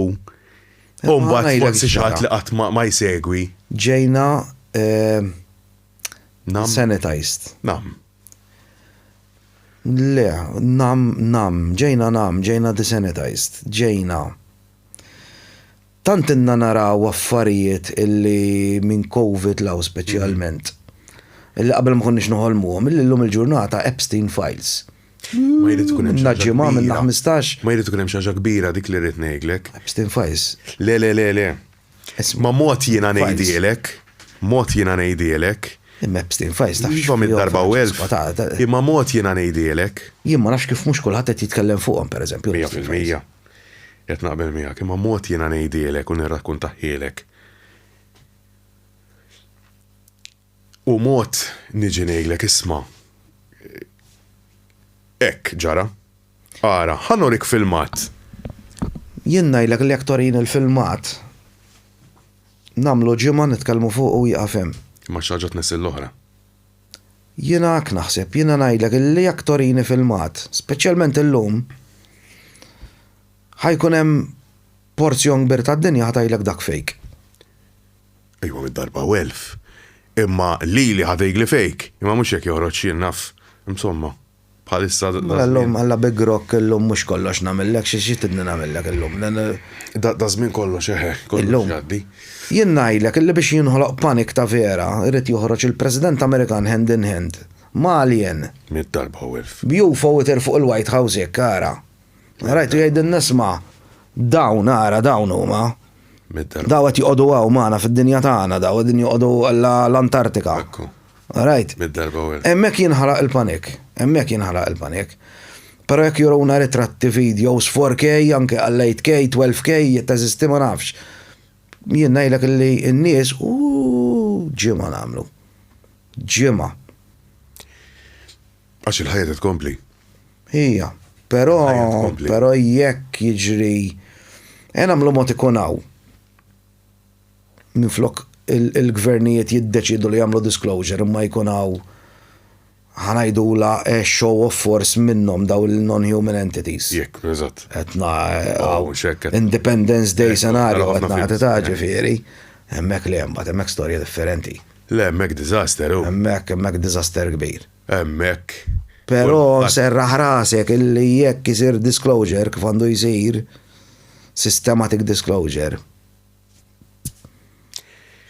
U mbagħad forsi xi ħadd li qatt ma jsegwi. Ġejna sanitized. Nam. Le, nam, nam, ġejna nam, ġejna desanitized, ġejna. Tant ilna naraw affarijiet illi minn Covid 'l hawn speċjalment, illi qabel ma konniex noħolmuhom, illi llum il-ġurnata Epstein Files. Ma jrid ikun hemm xi Minna ħaġa ġimgħa, minna kbira. 15. Ma jrid ikun hemm xi ħaġa kbira dik li rrid ngħidlek. Epstein Files. Le, le, le, le. Isma'. Ma mod jiena Files. ngħidielek, mod jiena ngħidielek. Imma Epstein Files taf Iva mid-darba u elf. Ta' ta' Imma mod jiena ngħidielek. Jien ma nafx kif mhux kulħadd qed jitkellem fuqhom pereżempju. 100%. Qed naqbel miegħek, imma mod jiena ngħidhielek u nirrakkuntahielek. U mod niġi ngħidlek isma' hekk ġara. Ara, ħa nurik filmat. Jien ngħidlek li jekk torini l-filmat, nagħmlu ġimgħa nitkellmu fuqu u jieqaf hemm. Imma xi ħaġa tnessi l-oħra. Jiena hekk naħseb, jiena ngħidlek illi jekk torini filmat, speċjalment illum, ħa jkun hemm porzjon kbir tad-dinja ħa tgħidlek dak fake. Ejwa mid-darba u elf. Imma lili ħa tgħidli fake, imma mhux jekk joħroġ jien naf, insomma. Bħalissa. Mela llum alla Big Rock illum mhux kollox nagħmillek xi xi tidni nagħmillek illum. Da żmien kollox eħe, kollox jgħaddi. Jien ngħidlek illi biex jinħoloq panik ta' vera irid joħroġ il-President Amerikan hand in hand ma' alien. Mitt darba u elf. B'UFO itir fuq il-White House hekk ara. Rajtu jgħidilna isma' dawn ara dawn huma. Daw qed joqogħdu hawn magħna fid-dinja tagħna daw qegħdin joqogħdu l-Antartika. Ekku. Right? Mid-darba u Hemmhekk jinħaraq il-panik. Hemmhekk jinħaraq il-panik. Però jekk juruna ritratti videos 4K, anke għal 8K, 12K, teżisti ma nafx. Jien ngħidlek li n-nies u ġimgħa nagħmlu. Ġimgħa. Għax il-ħajja tkompli. Ija, però però jekk jiġri e nagħmlu mod ikun hawn. Minflok il-gvernijiet jiddeċidu li jagħmlu disclosure imma jkun hawn ħa ngħidulha a show of force minnhom daw il-non-human entities. Jekk, eżatt. Qed oh, Independence Day scenario qed nagħti ta' ġifieri. Hemmhekk li hemm hemmhekk storja differenti. Le hemmhekk disaster. Hemmhekk hemmhekk disaster kbir. Hemmhekk. Però serraħ rasek illi jekk isir disclosure kif għandu jsir, systematic disclosure.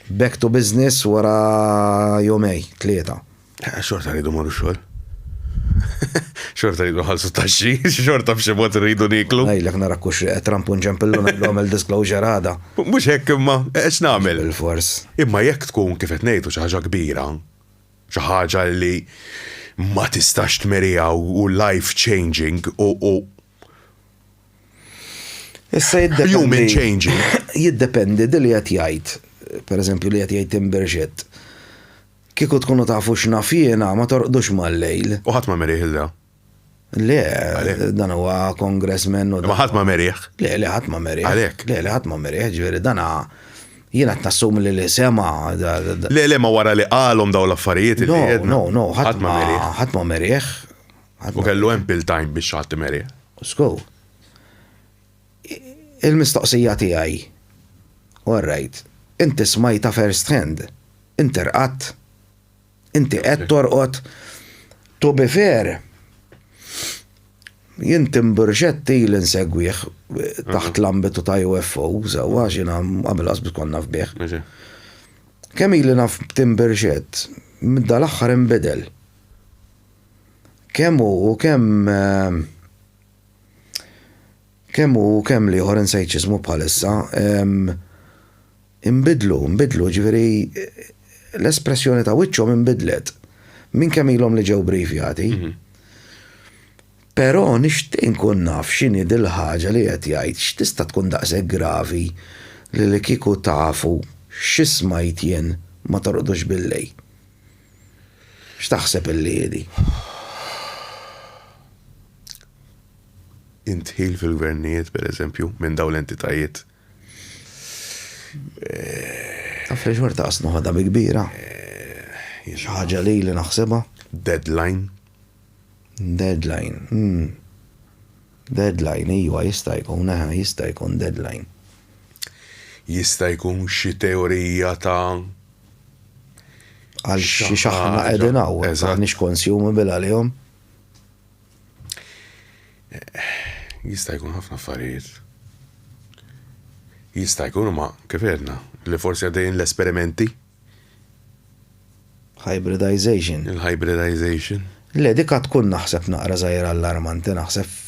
Back to business wara jumej, tlieta. Eh, xorta rridu morru xogħol. Xorta rridu ħalsu taxxi, xorta b'xi mod rridu niklu. Ngħidlek nara kux Trump u nġempillu ngħidlu għamel disclosure għada. Mhux hekk imma, eh, x'nagħmel? Bil-fors. Imma jekk tkun kif qed ngħidu xi ħaġa kbira, Xi ħaġa li ma tistax tmeriha u life changing u u Issa jiddependi. Human changing. Jiddependi di li qed jgħid, pereżempju li qed jgħid Tim Birxett. Kieku tkunu tafu x'naf jiena ma torqdux mal-lejl. U ħadd ma merih il-da. Le, dan huwa congressman. Ma ħadd ma merih. Le, le ħadd ma merih. Għalhekk. Le, le ħadd ma merih, ġifieri dan jiena qed nassumi li li sema. Le, le, ma wara li qalhom dawn l-affarijiet. No, no, no, ħadd ma merih. Ħadd ma merih. U kellu ample time biex ħadd imerih. Sku. Il-mistoqsija tiegħi. All right. Inti smajta first hand. Inti rqadt. Inti qed torqod. To be fair, jien Tim Burchett ili nsegwih taħt l-ambitu ta' UFO, sewwa għax jiena qabel qas biss kont naf bih. Kemm ili naf Tim Burchett, dal-aħħar inbidel. Kemm hu u kemm kemm hu u kemm l-ieħor insejt x'ismu bħalissa, Inbidlu, inbidlu, jiġifieri l-espressjoni ta' wiċċhom inbidlet minn kemm ilhom li ġew briefjati. Però nixtieq inkun naf x'inhi dil-ħaġa li qed jgħid, x'tista' tkun daqshekk gravi li li kieku tafu xi smajt jien ma torqdux bil-lejl. X'taħseb illi hi di? Indħil fil-gvernijiet, pereżempju, minn dawn l-entitajiet. Taf li xorta qas noħodha bi kbira. Xi ħaġa li li naħsibha. Deadline. Deadline. Hmm. Deadline, iwa, jista' jkun, eħe, jista' jkun deadline. Jista' jkun xi teorija ta' għal xi xaħna qegħdin hawn, aħniex consumable għalihom. Jista' jkun ħafna affarijiet. Jista' jkun ma kif għedna li forsi għaddejjin l-esperimenti. Hybridization. Il-hybridization. Le, dik tkun naħseb naqra żgħira allarmanti, naħseb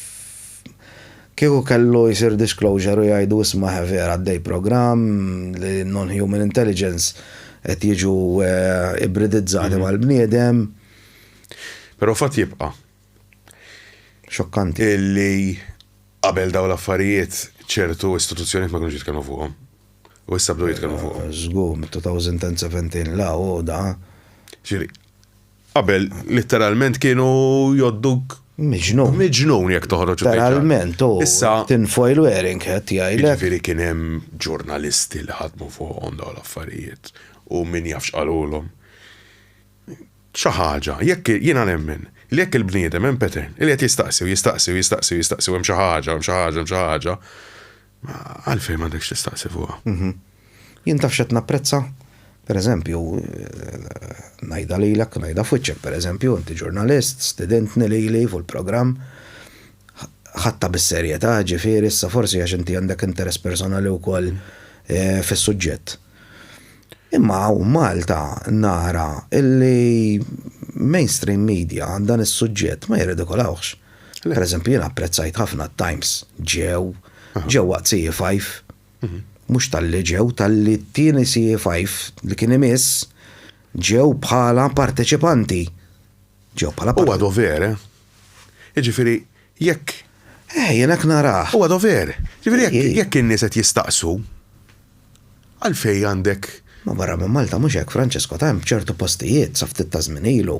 kieku kellu jsir disclosure u jgħidu isma' vera għaddej programm li non-human intelligence qed jiġu eh, ibridizzati mhm. mal-bniedem. Però fatt jibqa'. Xokkanti. Illi qabel dawn l-affarijiet ċertu istituzzjonijiet ma kinux jitkellmu fuqhom. U issa bdew jitkellmu fuqhom. Żgur, mit-2017 'l hawn u da. Ġifieri, qabel litteralment kienu jgħodduk Miġnun. Miġnun jekk toħroġ u tgħid. Literalment, u Issa tinfoil wearing hat jgħidlek. Jiġifieri kien hemm ġurnalisti li ħadmu fuqhom dawn l-affarijiet u min jaf x'qalulhom. Xi ħaġa, jekk, jiena nemmen, li jekk il-bniedem hemm pattern, li qed jistaqsi u jistaqsi u jistaqsi u jistaqsi u hemm xi ħaġa u hemm xi ħaġa u hemm xi ħaġa, għalfejn m'għandekx tistaqsi fuqha? Jien taf x'qed napprezza? Per eżempju, ngħidha lilek, ngħidha f'wiċċek, per eżempju, inti ġurnalist, stidintni lili fuq il-programm, ħadtha bis-serjetà, ġifieri issa forsi għax inti għandek interess personali wkoll fis-suġġett. Imma hawn Malta nara illi mainstream media dan is-suġġett ma jirridikolawhx. Per eżempju jiena apprezzajt ħafna t-Times ġew, ġew waqt CE5, mhux talli ġew, talli t-tieni CE5 li kien imiss ġew bħala parteċipanti. Ġew bħala Huwa dover, eh? Jiġifieri jekk. Eh, jien hekk narah. Huwa dover. Jiġifieri jekk jekk in-nies qed jistaqsu, għalfejn għandek. Ma barra minn Malta mhux hekk, Francesco, ta' hemm ċertu postijiet sa ftit ta' żmien ilu.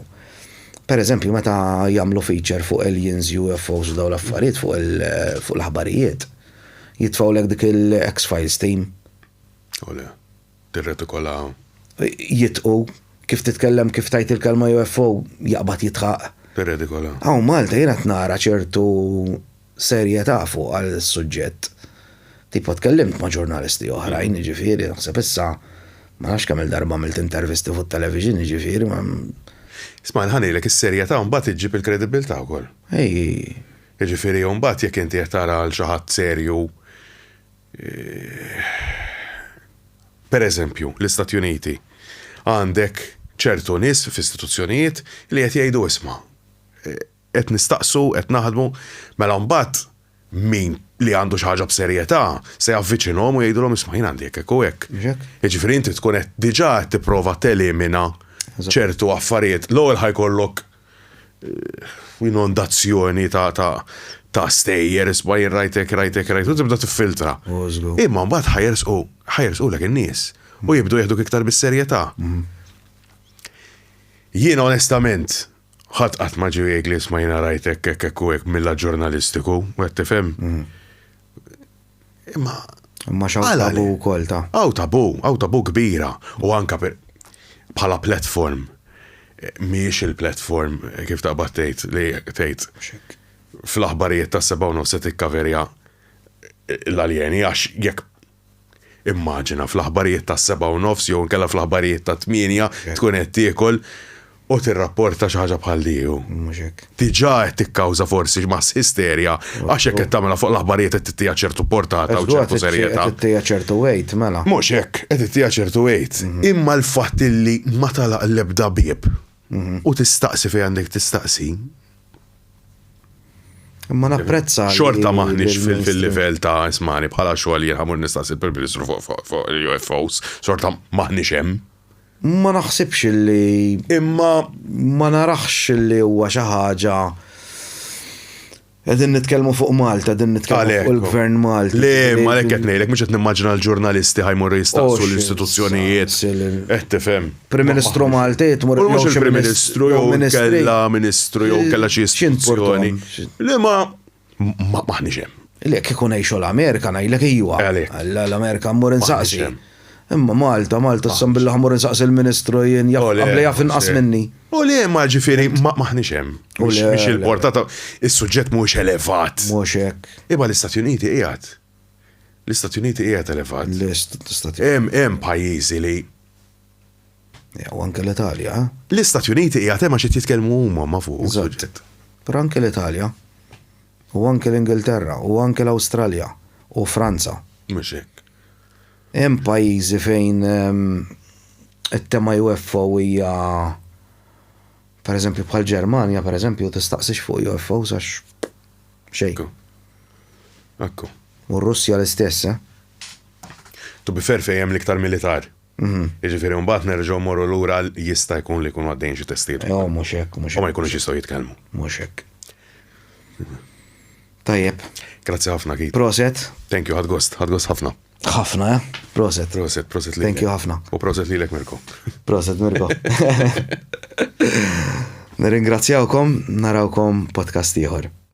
Per eżempju, meta jagħmlu feature fuq aliens, UFOs u dawn l-affarijiet fuq fuq l-aħbarijiet, jitfgħulek dik il-X-Files team. U le. Tirretikola. Jitqu, kif titkellem kif tgħid il-kelma UFO jaqbad jidħaq. Tirredikola. Hawn Malta jien qed nara ċertu serjetà fuq għal suġġett. Tipo tkellimt ma' ġurnalisti oħrajn, jiġifieri, naħseb issa ma nafx kemm-il darba għamilt intervisti fuq television, jiġifieri ma. Isma' ħa ngħidlek is-serjetà mbagħad iġġib il-kredibbiltà wkoll. Ej. Jiġifieri mbagħad jekk inti qed tara għal xi ħadd serju Per eżempju, l-Istati Uniti għandek ċertu nies f'istituzzjonijiet li qed jgħidu isma' qed nistaqsu, qed naħdmu, mela mbagħad min li għandu xi ħaġa b'serjetà se javviċinhom u jgħidulhom isma' jien għandi hekk hekk u hekk. Jiġifieri inti tkun qed diġà qed tipprova telimina ċertu affarijiet. L-ewwel ħa jkollok inondazzjoni ta' ta' ta' stejjer, isma' jien rajt hekk, rajt hekk, rajt, u tibda tiffiltra. Imma mbagħad ħa jersqu, ħa jersqulek in-nies u jibdu jeħduk iktar bis-serjetà. Jiena onestament, Ħadd qatt ma ġie jgħidli isma' jiena rajt hekk hekk hekk u hekk mill-lat ġurnalistiku, u qed tifhem? Imma Imma x'hawn tabu wkoll ta'. Hawn tabu, hawn tabu kbira u anke bħala platform mhijiex il-platform kif taqbad tgħid li tgħid fl-aħbarijiet tas-sebgħa u nofs se tikkaverja l-aljeni għax jekk Immaġina fl-aħbarijiet tas-7:30 jew inkella fl-aħbarijiet tat-tmienja tkun qed tiekol u tirrapporta xi ħaġa bħal di hu. Mhux hekk. Diġà qed tikkawża forsi mass isterja għax jekk qed tagħmilha fuq l-aħbarijiet qed tittiha ċertu portata u ċertu serjetà. Qed tittiha ċertu weight, mela. Mhux hekk, qed tittiha ċertu weight. Imma l-fatt illi ma tagħlaq l-ebda bieb u tistaqsi fejn għandek tistaqsi. Imma napprezza. Xorta maħniex fil-livell ta' ismani bħala xogħol jien ħamur nistaqsi il-Prim Ministru fuq il-UFOs, xorta maħniex hemm. Ma naħsibx li. Imma. Ma narax li huwa xi ħaġa Qegħdin nitkellmu fuq Malta, qegħdin nitkellmu fuq il-Gvern Malti. Le, ma lek qed ngħidlek mhux qed nimmaġina l-ġurnalisti ħajmorru jistaqsu l-istituzzjonijiet. Qed tifhem. Prim Ministru Malti tmur jew xi Prim Ministru jew kella Ministru jew kella xi istituzzjoni. Le ma maħniex hemm. Le kieku ngħixu l-Amerika ngħidlek ijwa. L-Amerika mmur insaqsi. Imma Malta, Malta issa billi ħa mmur insaqsi l-Ministru jien jaf qabli jaf inqas minni. U le ma ġifieri maħniex hemm. Mhix il-portata, is-suġġett mhuwiex elevat. Mhux hekk. Imma l-Istati Uniti qiegħed. L-Istati Uniti qiegħed elevat. L-Istati Hemm hemm pajjiżi li U anke l-Italja, eh? L-Istati Uniti qiegħed hemm għax qed jitkellmu huma ma fuq is-suġġett. Però anke l-Italja, u anke l-Ingilterra, u anke l-Awstralja, u Franza. Mhux hekk. Hemm pajjiżi fejn it-tema UFO hija pereżempju bħall-Ġermanja pereżempju tistaqsix fuq UFOs għax xejn. Ekku. Ekku. U r-Russja l-istess, eh? To be fair fejn hemm l-iktar militar. Jiġifieri mbagħad nerġgħu mmorru lura għal jista' jkun li jkunu għaddejjin xi testijiet. Oh, mhux hekk, mhux hekk. U ma jkunux jistgħu jitkellmu. Mhux hekk. Tajjeb. Grazzi ħafna Keith. Proset. Thank you, ħadt gost, ħadt gost ħafna. Ħafna, eh? Proset. Proset, proset lilek. Thank you ħafna. U proset lilek Mirko. Proset Mirko. Nirringrazzjawkom, narawkom podcast ieħor.